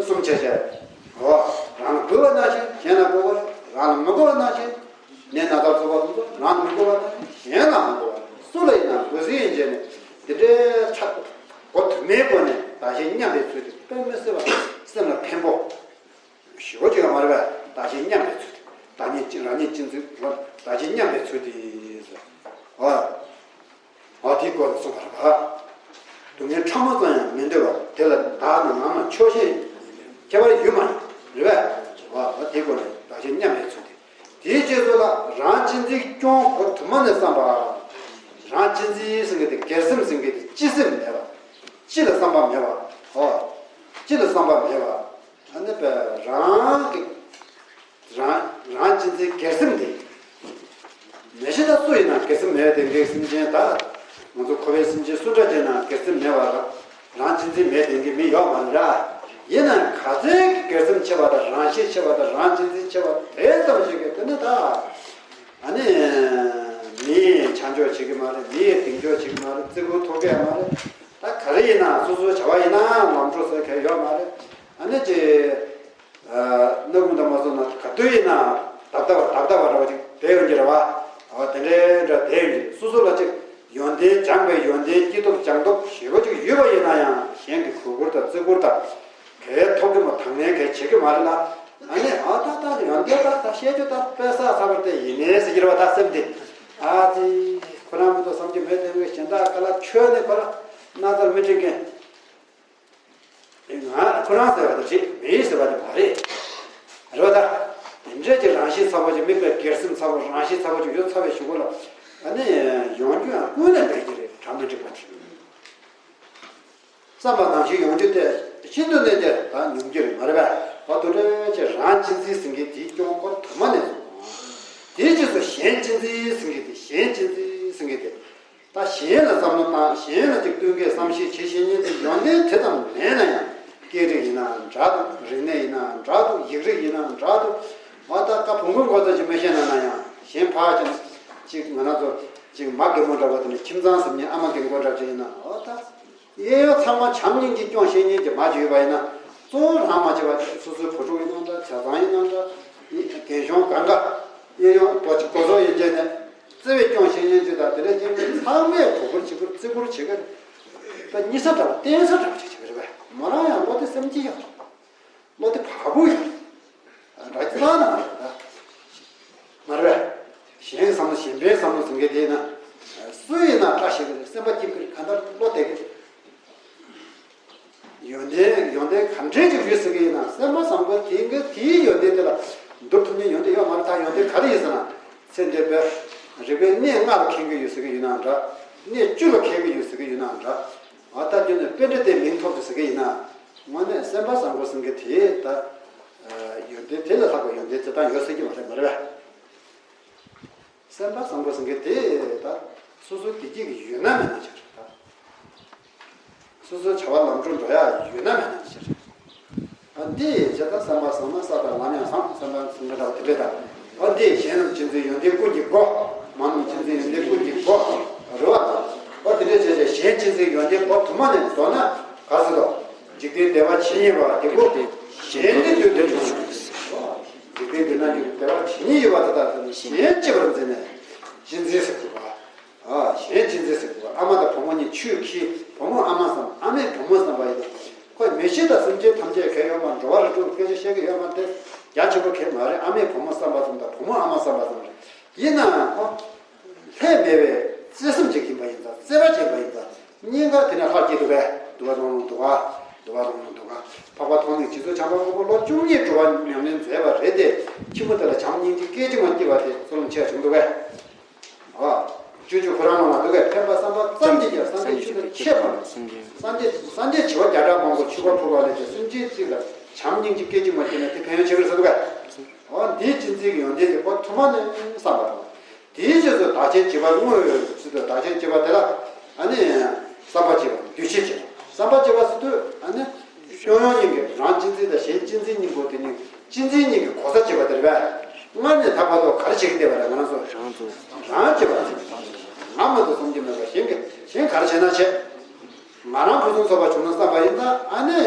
གསུམ་བྱས་བྱས། འོ། རང་ལ་དགོས་པ་ནང་བཞིན་གཞན་ལ་དགོས་པ་རེད། རང་ལ་མི་དགོས་པ་ནང་བཞིན་ནད་ན་ཚ་ཚོགས་པ་དེ་ཚོ་རང་ལ་མི་དགོས་པ་ནང་བཞིན་གཞན་ལ་མི་དགོས་པ་རེད། སུ་ལ་ཡིན་ན་དགོས་ཟིན་ཡིན་བྱས་ནས་འདི་འདྲའི་ཚ་སྒོ་དུ་མའི་སྒོ་ནས་བདག་གཞན་མཉམ་པའི་ཚུལ་དེ་དཔེ་མི་སྲིད་པ་སེམས་ལ་ཕན་པོ་ཞེ་པོ་ཅིག་ཡོད་མ་རེད་པས། བདག་གཞན་མཉམ་པའི་ཚུལ་དེ་བདག་ཉིད་ཅི་རང་ཉིད་ཅི་འཛིན་བདག་གཞན་མཉམ་པའི་ཚུལ་དེ་ཟེར། འོ། འོ་དེའི་སྐོར་ལ་གསུངས་པ་རེད་པ། སྡུག་བསྔལ་ཕྲ་མོ་ཙམ་ཡང་མི་འདོད་པ་དེ་ལ་བདག་དང་ང་མ་ཆོག་ཤེས་ཁྱད་པར་ཡོད་མ་ཡིན་རེད་པས། འོ་དེའི་སྐོར་ལ་བདག་གཞན་མཉམ་པའི་ཚུལ་དེ། དེའི་རྗེས་སུ་ལ་རང་གཅེས་འཛིན་སྐྱོང་སྒོ་དུ་མ་ནས་བསམ་པ། རང་གཅེས་འཛིན་ཟེར་མཁན་དེ་སྒེར་སེམས་ཟེར་མཁན་དེ་སྤྱི་སེམས་མེད་པ། སྤྱི་ལ་བསམ་པ་མེད་པ། འོ། སྤྱི་ལ་བསམ་པ་མེད་པ། ཨ་ནི་པའི་རང་གི་རང་རང་གཅེས་འཛིན་སྒེར་སེམས་དེ། མེད་ཤེས་ད་སུ་ཡིན་ན་སྒེར་སེམས་མེད་དེ་འགའི་སེམས་ཅན་ད། ང་ཚོ་འཁོར་བའི་སེམས་ཅན་སུ་འདྲ་ཅིག་ན་སྒེར་སེམས་མེད་པ་རང་གཅེས་འཛིན་མེད་དེ་འགའི་མི་ཡོད་མ་རེད་ར། ཡིན་ན་ག་ཚད་ཀྱི་སྒེར་སེམས་ཆེ་བ་དང་རང་ཤེད་ཆེ་བ་དང་རང་གཅེས་འཛིན་ཆེ་བ་དེ་ཙམ་ཞིག་གིས་དེ་ནི་ད། ཨ་ནི། མི་ཡི་ཆ་འཇོག་བྱེད་ཀྱི་མ་རེད། མི་ཡི་གདེང་འཇོག་བྱེད་ཀྱི་མ་རེད། བརྩི་བཀུར་ཐོབ་ཀྱི་ཡང་མ་རེད། ད་ག་རེ་ཡིན་ན་སོ་སོའི་བྱ་བ་ཡིན་ན་ལམ་འགྲོ་ཟེར་མཁན་ཡོད་མ་རེད། ཨ་ནི་ཅི། སྣ་ཁུང་དང་མ་སོང་ན་ག་དུས་ཡིན་ན་བརྡབ་བརྡབ་བརྡབ་བརྡབ་བ་འདྲ་བ་ཅིག་བསྡད་ཡོང་གི་རེད་བ། འོ་དེ་འདྲའི་འདྲ་བསྡད་ཡོང་གི་སོ་སོ་ལ་ཅིག་ཡོན་ཏན་སྦྱངས་པའི་ཡོན་ཏན་སྐྱེས་སྟོབས་སྦྱངས་སྟོབས་ཞེ་པོ་ཅིག་ཡོད་པ་ཡིན་ན་ཡང་གཞན་གྱི་གུས་བཀུར་དང་བརྩི་བཀུར་དང་། གལ་ཐོབ་ཀྱི་མ་ཐང་ངན་གལ་བྱེད་ཀྱི་མ་རེད་ལ། ཨ་ནི་ཨ་ད་ད་ཡོན་ཏན་ད་ད་བཤད་རྒྱུ་ད་དཔེ་བསགས་ཚར་བ་དེ་ཡིན་ནའི་ཟེར་གྱི་རེད་བ། ད་སེམས་དེ་ཨ་ཙི་ཁོ་རང་མི་འདུག་བསམ་གྱི་མེད་དེ་མོད་གཞན་དག་ག་ལ་ཁྱོད་ནི་ཁོ་རང་སྣ་རྩར་མི་སྤྲད་མཁན། ང་ཁོ་རང་ཟེར་བ་དེ་རེད། མི་ཟེར་བ་དེ་མ་རེད། རེད་བ་ད། དེ་འདྲས་ཀྱི་རང་གཤིས་ཚ་པོ་ཅིག་མི་དཔེ་སྒེར་སེམས་ཚ་པོ་རང་གཤིས་ཚ་པོ་ཅིག་ཡོད་ཚར་བའི་གཞུག་གུ་ལ་ཨ་ནི་ཡོང་རྒྱུ་ཡང་ཀུན་ནས་འབད་ཀྱི་རེད། གྲ་མི་འགྲིག་པ་དེ། བསམ་པ་ནང་བཞིན་ཡོང་རྒྱུ་དེ་ཤིན་ཏུ་ནས་ཀྱང་ད་ཉུང་རྒྱུ་རེད་མ་རེད་པས། འོ་དེ་འདྲ་བྱས་རང་གཅེས་འཛིན་ཟེར་མཁན་དེའི་སྐྱོན་ཁོ་དུ་མ་ནས་སོང་། དེའི་རྗེས་སུ་གཞན་གཅེས་འཛིན་ཟེར་མཁན་དེ་གཞན་གཅེས་འཛིན་ཟེར་མཁན་དེ་ད་གཞན་ལ་བསམ་བློ་བཏང་གཞན་ལ་ཅིག་བསྟུན་མཁས་བསམ་ཤེས་བྱེད་ཤེས་མཁན་དེ་ཡོན་ཏན་དེ་ཙམ་མེད་ན་ཡང་སྐད་རིགས་ཡིན་ན་འདྲ་འདུག་རིག་གནས་ཡིན་ན་འདྲ་འདུག་ཡིག་རིགས་ཡིན་ན་འདྲ་འདུག་འོ་ད་ཀ་བོང་བུའི་མགོ་ཙམ་ཞིག་མི་ཤེས་ན་ན་ཡང་གཞན་ཕར་ཕྱིན་ཅིག་ང་རང་ཚོ་ཅིག་མ་རྒན་མོ་འདྲ་བོ་དེ་ནས་ཁྱིམ་ཚང་ཟེར་མཁན་ཨ་མ་རྒན་མོ་འདྲ་ཅིག་ཡིན་ན་འོ་ད། གཡས་གཡོན་ཚང་མ་བྱམས་སྙིང་རྗེ་སྐྱོང་ཤེས་མཁན་གྱི་མ་ཅིག་ཡོད་པ་ཡིན་ན། གཙོ་བོ་རང་མ་བྱེད་པ་སོ་སོའི་བུ་ཕྲུག་ཡིན་ན་འདྲ། བྱ་ཚང་ཡིན་ན་འདྲ། རྒན་གཞོན་གང་ག་གཡས་གཡོན་སྒོ་སྒོ་ཟོག་ཡན་ཆད་ནས་བརྩེ་བས་སྐྱོང་ཤེས་མཁན་ཅིག་དང་དེ་འདྲ་བྱེད་མཁན་ཚང་མས་གུས་བཀུར་བྱེད་ཀྱི་རེད། བརྩི་བཀུར་བྱེད་ཀྱི་རེད། ད་གཉིས་ས་འདྲ་བ་བརྟེན་ས་འདྲ་བ་ཅིག་བྱེད་ཀྱི་རེད་པས། མོ་རང་ཡང་བློ་གཏད་སེམས་སྐྱིད་ཡོད་རེད། བློ་གཏད་བག་ཕེབས་ཡོད་རེད། ར་ཅི་ལ་ན་མ་རེད་ད། མ་རེད། གཞན་བསམ་བློ་གཞན་ཕན་བསམ་བློ་ཟེར་མཁན་དེ་ཡིན་ན། སུ་ཡིན་ན་བཀྲ་ཤིས་ཀྱི་རེད། སེམས་པ་སྐྱིད་ཀྱི་རེད། གང་ལྟར་བློ་བདེ་གི་རེད། ཡོན་ཏན་ཡོན་ཏན་ག་འདྲས་ཅིག་ཡོད་ཟེར་གི་ཡིན་ན། སེམས་པ་བཟང་པོ་དེ་གི་དེའི་ཡོན་ཏན་དེ་ལ་བསྡུར་ཐུབ་མཁན་ཡོན་ཏན་ཡོད་མ་རེད། ད་ཡོན་ཏན་ག་རེ་ཡིན་ཟེར་ན། ཚེ་འདས་པའི་རིག་པའི་གནས་ལྔ་ལ་མཁས་མཁན་ཡོད་ཟེར་གི་ཡིན་ན་འདྲ། གནས་བཅུ་ལ་མཁས་མཁན་ཡོད་ཟེར་གི་ཡིན་ན་འདྲ། ཨ་ད་རྒྱུ་ནས་པཎྜི་ཏའི་མིང་ཐོབ་ཟེར་གི་ཡིན་ན། དངོས་གནས་སེམས་པ་བཟང་པོ་ཟེར་མཁན་དེ་ད་ཡོན་ཏན་དེ་ལས་ལྷག་པའི་ཡོན་ཏན་ཅི་ལྟར་ཡོད་ཟེར་གི་མ་རེད། མ་རེད་པས། སེམས་པ་བཟང་པོ་ཟེར་མཁན་དེ་ད་སོ་སོ་བདེ་སྐྱིད་ཀྱི་ཡོད་ན་མེད་ན་ཆགས་རེད་ད། སོ་སོའི་བྱ་བ་ལམ་འགྲོ་འགྲོ་ཡ་ཡོད་ན་མེད་ན་ཆགས་རེད། ཨ་འདི་བྱས་ད་སེམས་པ་བཟང་ན་ས་དང་ལམ་ཡང་བཟང་། སེམས་པ་བཟང་ན་འདྲ་བ་དེ་འདྲས་ད། ཨ་འདི་གཞན་རྣམས་གཅེས་འཛིན་ཡོན་ཏན་ཀུན་གྱི་སྒོ། མ་རྣམས་གཅེས་འཛིན་ཡོན་ཏན་ཀུན་གྱི་སྒོ་རེད་བ། ཨ་དེ་འདྲས་བྱས་བྱས་གཞན་གཅེས་འཛིན་ཡོན་ཏན་སྒོ་དུ་མ་ནས་རྫོགས་ན་ག་ཟེར་དོ། འཇིག་རྟེན་བདེ་བ་ཇི་སྙེད་པ་དེ་ཀོ། གཞན་དེ་དུས་དེ་བྱུང་། འཇིག་རྟེན་འདི་ན་འཇིག་བདེ་བ་ཇི་སྙེད་ཡོད་པ་དེ་དག་ཏུ་གཞན་གཅེས་པར་འཛིན་ནས་གཅེས་འཛིན་ཟེར་དགོས་པ། ཨ་གཞན་གཅེས་འཛིན་ཟེར་དགོས་པ། ཨ་མ་དང་བུ་མོ་གཉིས་ཆུས་ཁྱེར། བུ་མོ་ཨ་མ་བསམ། ཨ་མས་བུ་མོ་བསམ་པ་ཡིན་ན། ཁོས་མི་ཤེས་དང་སེམས་ཅན་ཐམས་ཅད་གལ་ཡོད་མ། འགྲོ་བ་རིགས་དྲུག་སྐད་ཆ་བཤད་ཀྱི་ཡོད་མ་རེད། རྒྱ་ཆེན་པོ་གལ་མ་རེད། ཨ་མས་བུ་མོ་བསམ་པ་ཙམ་དང་བུ་མོ་ཨ་མ་བསམ་པ་ཙམ་རེད། ཡིན་ནའང་ཁོ། ལྷད་མེད་པའི་བརྩེ་སེམས་ཅིག་ཡིན་པ་ཡིན་ཙང་། བརྩེ་བ་ཅིག་ཡིན་པ་ཡིན་ཙང་། སྙིང་ག་དེ་ནས་ལྷར་སྐྱེས་འདུག་པས། འདུག་པ་རང་རང་འདུག་ག་འདུག་པ་རང་རང་འདུག་ག་འཕགས་པ་ཐོགས་མེད་རྗེ་བཙུན་བྱམས་པ་མགོན་པོ་ལོ་བཅུ་གཉིས་འགྲོ་བ་ཉམས་ལེན་མཛད་པ་རེད་དེ། ཁྱིམ་པ་དེ་ལ་བྱམས་སྙིང་རྗེ་སྐད་ཅིག་མ་སྐྱེས་པ་དེ་ཚུལ་ལམ་ཆེ་བྱུང་འདུག་པས། ཨ། སྤྱོད་འཇུག་ཁོ་རང་ལ་འདུག་པས། ཕན་པ་བསམ་པ་ཙམ་གྱིས་ཀྱང་སངས་རྒྱས་ཆོས་ལ་མཆེད་པ་མེད། སངས་རྒྱས་སངས་རྒྱས་བྱེ་བ་བརྒྱ་ཕྲག་མང་པོ་ཆུ་བར་ཕུལ་བ་ལས་ཀྱང་སེམས་ཅན་གཅིག་ལ་བྱམས་སྙིང་རྗེ་སྐད་ཅིག་མ་སྐྱེས་ན་དེ་ཕན་ཡོན་ཆེ་གི་རེད་ཟེར་འདུག་པས། འོ་འདིའི་གཅེས་འཛིན་གྱི་ཡོན་ཏན་དེ་ཁོ་ཐུན་མོང་ནས་བསམ་པ་དང་། དེའི་རྗེས་སུ་བདག་གཅེས་བྱེད་པ་དངོས་སུ་དུ་བདག་གཅེས་བྱེད་པ་དེ་ལ་ཨ་ནི་བསམ་པ་བྱེད་པ། འདུ་ཤེས་བྱེད་པ། བསམ་པ་བྱེད་པ་ཟེར་དུས་ཨ་ནི་ཤོག་ཡོང་སྙིང་གི་རང་གཅེས་འཛིན་དང་གཞན་གཅེས་འཛིན་གཉིས་པོ་དེ་ནི་གཅེས་འཛིན་གཉིས་ཀྱི་གོ་ས་བྱེད་པ་དེ་རེད་པས། སྔར་ནས་ད་བར་དུ་ག་རེ་བྱེད་ཀྱི་བསྡད་པ་རེད། ང་རང་ཚོ་རང་ཚོ་རང་བྱེད་པ་ང་མ་གཏོགས་སུ་གཅེས་མེད་པ། གཞན་གྱི་གཞན་ག་རེ་བྱས་ན་བྱེད། ང་རང་ཕུན་སུམ་ཚོགས་པ་བྱུང་ན་བསམ་པ་ཡིན་ན་ཨ་ནི།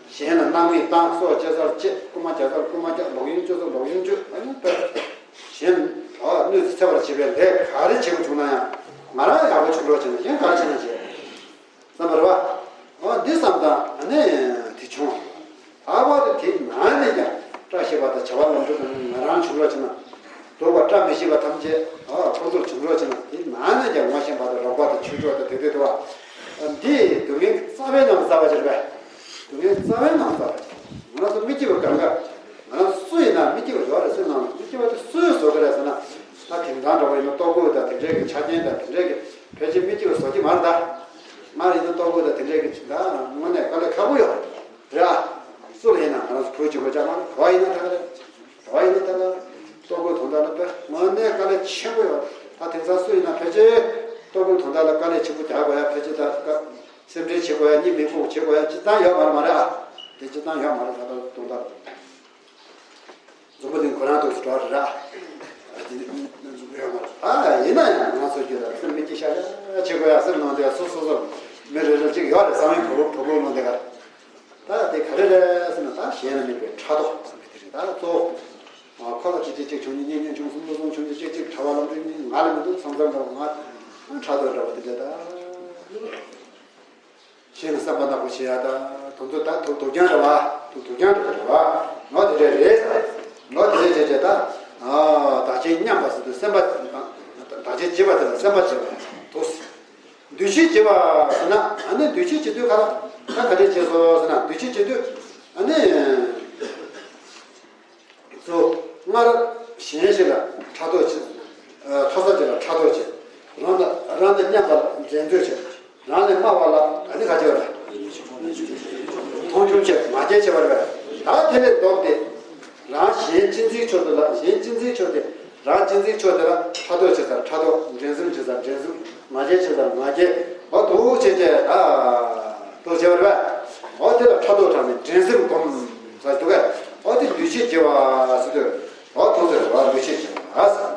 གཞན་ལ་སྣང་མེད་བཏང་། སྲོག་བཅད་སར་བཅད། རྐུན་མ་བྱས་སར་རྐུན་མ་བྱས། ལོག་གཡེམ་བྱས་སར་ལོག་གཡེམ་བྱས། ཨ་ནི་ལྟོས། གཞན་ལ་གནོད་འཚེ་བར་བྱེད་པའི་ལས་ག་རེ་བྱེད་དགོས་བྱུང་ན་ཡང་། ང་རང་ཡག་པོ་བྱུང་རོགས་བྱས་ན། གཞན་ག་རེ་བྱས་ན་བྱས། བསམ་པ་རེད་པ། འོ་འདི་བསམ་དང་ཨ་ནི་དེ་བྱུང་། ད་བར་དུ་དེ་ནང་ནས་ཀྱང་བཀྲ་ཤིས་པ་དང་བྱ་བ་ལམ་འགྲོ་དང་། ང་རང་བྱུང་རོགས་བྱས་ན། སྡུག་པ་བཀྲ་མི་ཤིས་པ་ཐམས་ཅད་ཨ་ཁོ་ཚོར་བྱུང་རོགས་བྱས་ན། དེ་ནང་ནས་ཀྱང་ངོ་ཤེས་པ་དང་རོགས་པ་དང་ཆོས་གྲོགས་དང་དེ་དེ་དུ་བ། འདི་སྡུག་བསྔལ་རྩ་བའི་ནང་རྩ་བ་ཅིག་རེད་པས། སྡུག་བསྔལ་རྩ་བའི་ནང་རྩ་བ་ཅིག་ང་རང་ཚོ་མི་སྐྱིད་པ་གང་ག་ང་རང་སུ་ཡིན་ན་མི་སྐྱིད་པ་ཡོད་རེད་ཟེར་ན། མི་སྐྱིད་པ་དེ་སུས་བཟོ་གི་རེད་ཟེར་ན། ད་དེང་སང་འདྲ་བོ་ཡིན་ན་ལྟོ་གོས་དང་དེ་འདྲས་ཀྱི་ཆ་རྐྱེན་དང་དེ་འདྲས་ཀྱི་ཕལ་ཆེར་མི་སྐྱིད་པ་བཟོ་གི་མ་རེད་ད། སྔར་ཡིན་ན་ལྟོ་གོས་དང་དེ་འདྲས་ཀྱི་ད་དངོས་གནས་དཀའ་ལས་ཁག་པོ་ཡོད་རེད་ཨ། སུ་ལ་ཡིན་ན། ང་རང་ཚོ་བོད་ཀྱི་བོད་ཅག་མ་རེད། བོད་ཡིན་ན་ད་ག་རེད། བོད་ཡིན་ན་ད་ག་ལྟོ་གོས་དོན་དག་ལ་དཔེ་དངོས་གནས་དཀའ་ལས་ཆེན་པོ་ཡོད། ད་དེང་སང་སུ་ཡིན་ན་ཕལ་ཆེར་ལྟོ་གོས་དོན་དག་ལ་དཀའ་ལས་ཆེན་པོ་རྒྱག་དགོས་ཡ། ཕལ་ཆེར་ད་དཀའ་སེམས་ཁྲལ་བྱེད་དགོས་ཡ། གཉིད་མི་ཁུག་བྱེད་དགོས་ཡ་སྤྱིར་བཏང་ཡོད་མ་རེད་མ་རེད་ཨ། དེ་སྤྱིར་བཏང་ཡོད་མ་རེད། ད་ལྟ་དོན་དག་འཛམ་བུ་གླིང་ཁོ་རང་ཐོག་སུ་འགྲོ་རེད་ར། ཨ་དེ་ཡོད་མ་རེད། ཨ་ཡིན་ན་ཡང་ང་ཚོ་རྒྱུད་ལ་སེམས་མི་སྐྱིད་ཤག་ཤག་བྱེད་དགོས་ཡ་ཟེར་ནང་དེ་སོ་སོ་སོ་མི་རེ་རེ་གཅིག་ཡོད་རེད། གསང་བའི་གྲོགས་པོ་གྲོགས་པོ་ནང་དེ་ག་ད་དེ་ག་རེ་རེད་ཟེར་ན། ད་གཞན་ལ་དམིགས་པའི་ཕྲག་དོག་ཟེར་མཁན་དེ་རེད། ད་གཙོ་བོ་ཁོ་ལ་ཅི་ཅི་ཅིག་བྱུང་ཉིན་གཉིས་གཉིས་བྱུང་གསུམ་གསུམ་བྱུང་ཉིན་གཅིག་གཅིག་གྲྭ་པ་ལམ་འགྲོ་ཉིན་ང་ལ་མི་འདུག་བསམ་བསམ་འདྲ་བོ། ང་ཕྲག་དོག་འདྲ་བོ་དེ་འདྲ་ད། གཞན་ལ་བསམ་པ་ནག་པོ་བྱེད་ཡ་ད། དོན་དུ་ད་དུག་དུག་རྐྱང་རེད་བ། དུག་དུག་རྐྱང་རེད་བ། ནོར་དེ་འདྲ་རེད། ནོར་དེ་འདྲ་བྱས་བྱས་ད། བདག་གཅེས་མཉམ་པ་ཟེར་དུས་སེམས་པ། བདག་གཅེས་བྱེད་པ་དེ་ལ་སེམས་པ་བྱེད་པ་ཡང་དུག་འདུ་ཤེས་བྱེད་པ་ཟེར་ན། ཨ་ནི་འདུ་ཤེས་བྱེད་དུས་ག་ལ་ད་ག་འདྲས་བྱེད་སོང་ཟེར་ན། འདུ་ཤེས་བྱེད་དུས་ཨ་ནི་གཙོ་སྔར་གཞན་ཞིག་ལ་ཕྲག་དོག་བྱེད། མཐོ་ས་ཅིག་ལ་ཕྲག་དོག་བྱེད། རང་དང་རང་དང་མཉམ་པ་ལ་འགྲན་རྩོད་བྱེད། རང་ལས་དམའ་བ་ལ་ཨ་ནི་ག་བྱེད་པ་རེད། མཐོང་ཆུང་བྱེད། ང་རྒྱལ་བྱེད་པ་རེད། ད་དེ་ལས་ལྡོག་སྟེ། རང་གཞན་གཅེས་འཛིན་ཕྱོགས་དེ་ལ། གཞན་གཅེས་འཛིན་ཕྱོགས་དེ། རང་གཅེས་འཛིན་ཕྱོགས་དེ་ལ་ཕྲག་དོག་བྱེད་ས་ཕྲག་དོག་འགྲན་སེམས་བྱེད་ས་འགྲན་སེམས། ང་རྒྱལ་བྱེད་ས་ང་རྒྱལ། འོ་འདུག་བྱས་བྱས་ད་འདུག་བྱས་པ་རེད། འོ་དེ་ལ་ཕྲག་དོག་དྲངས་ནས་འགྲན་སེམས་སྒོམ་ས་འདུག་གས། འོ་དེ་འདུ་ཤེས་བྱེད་པ་ཟེར་དུས། འོ་འདུག་ཟེར་བ་འདུ་ཤེས་བྱེད་པ།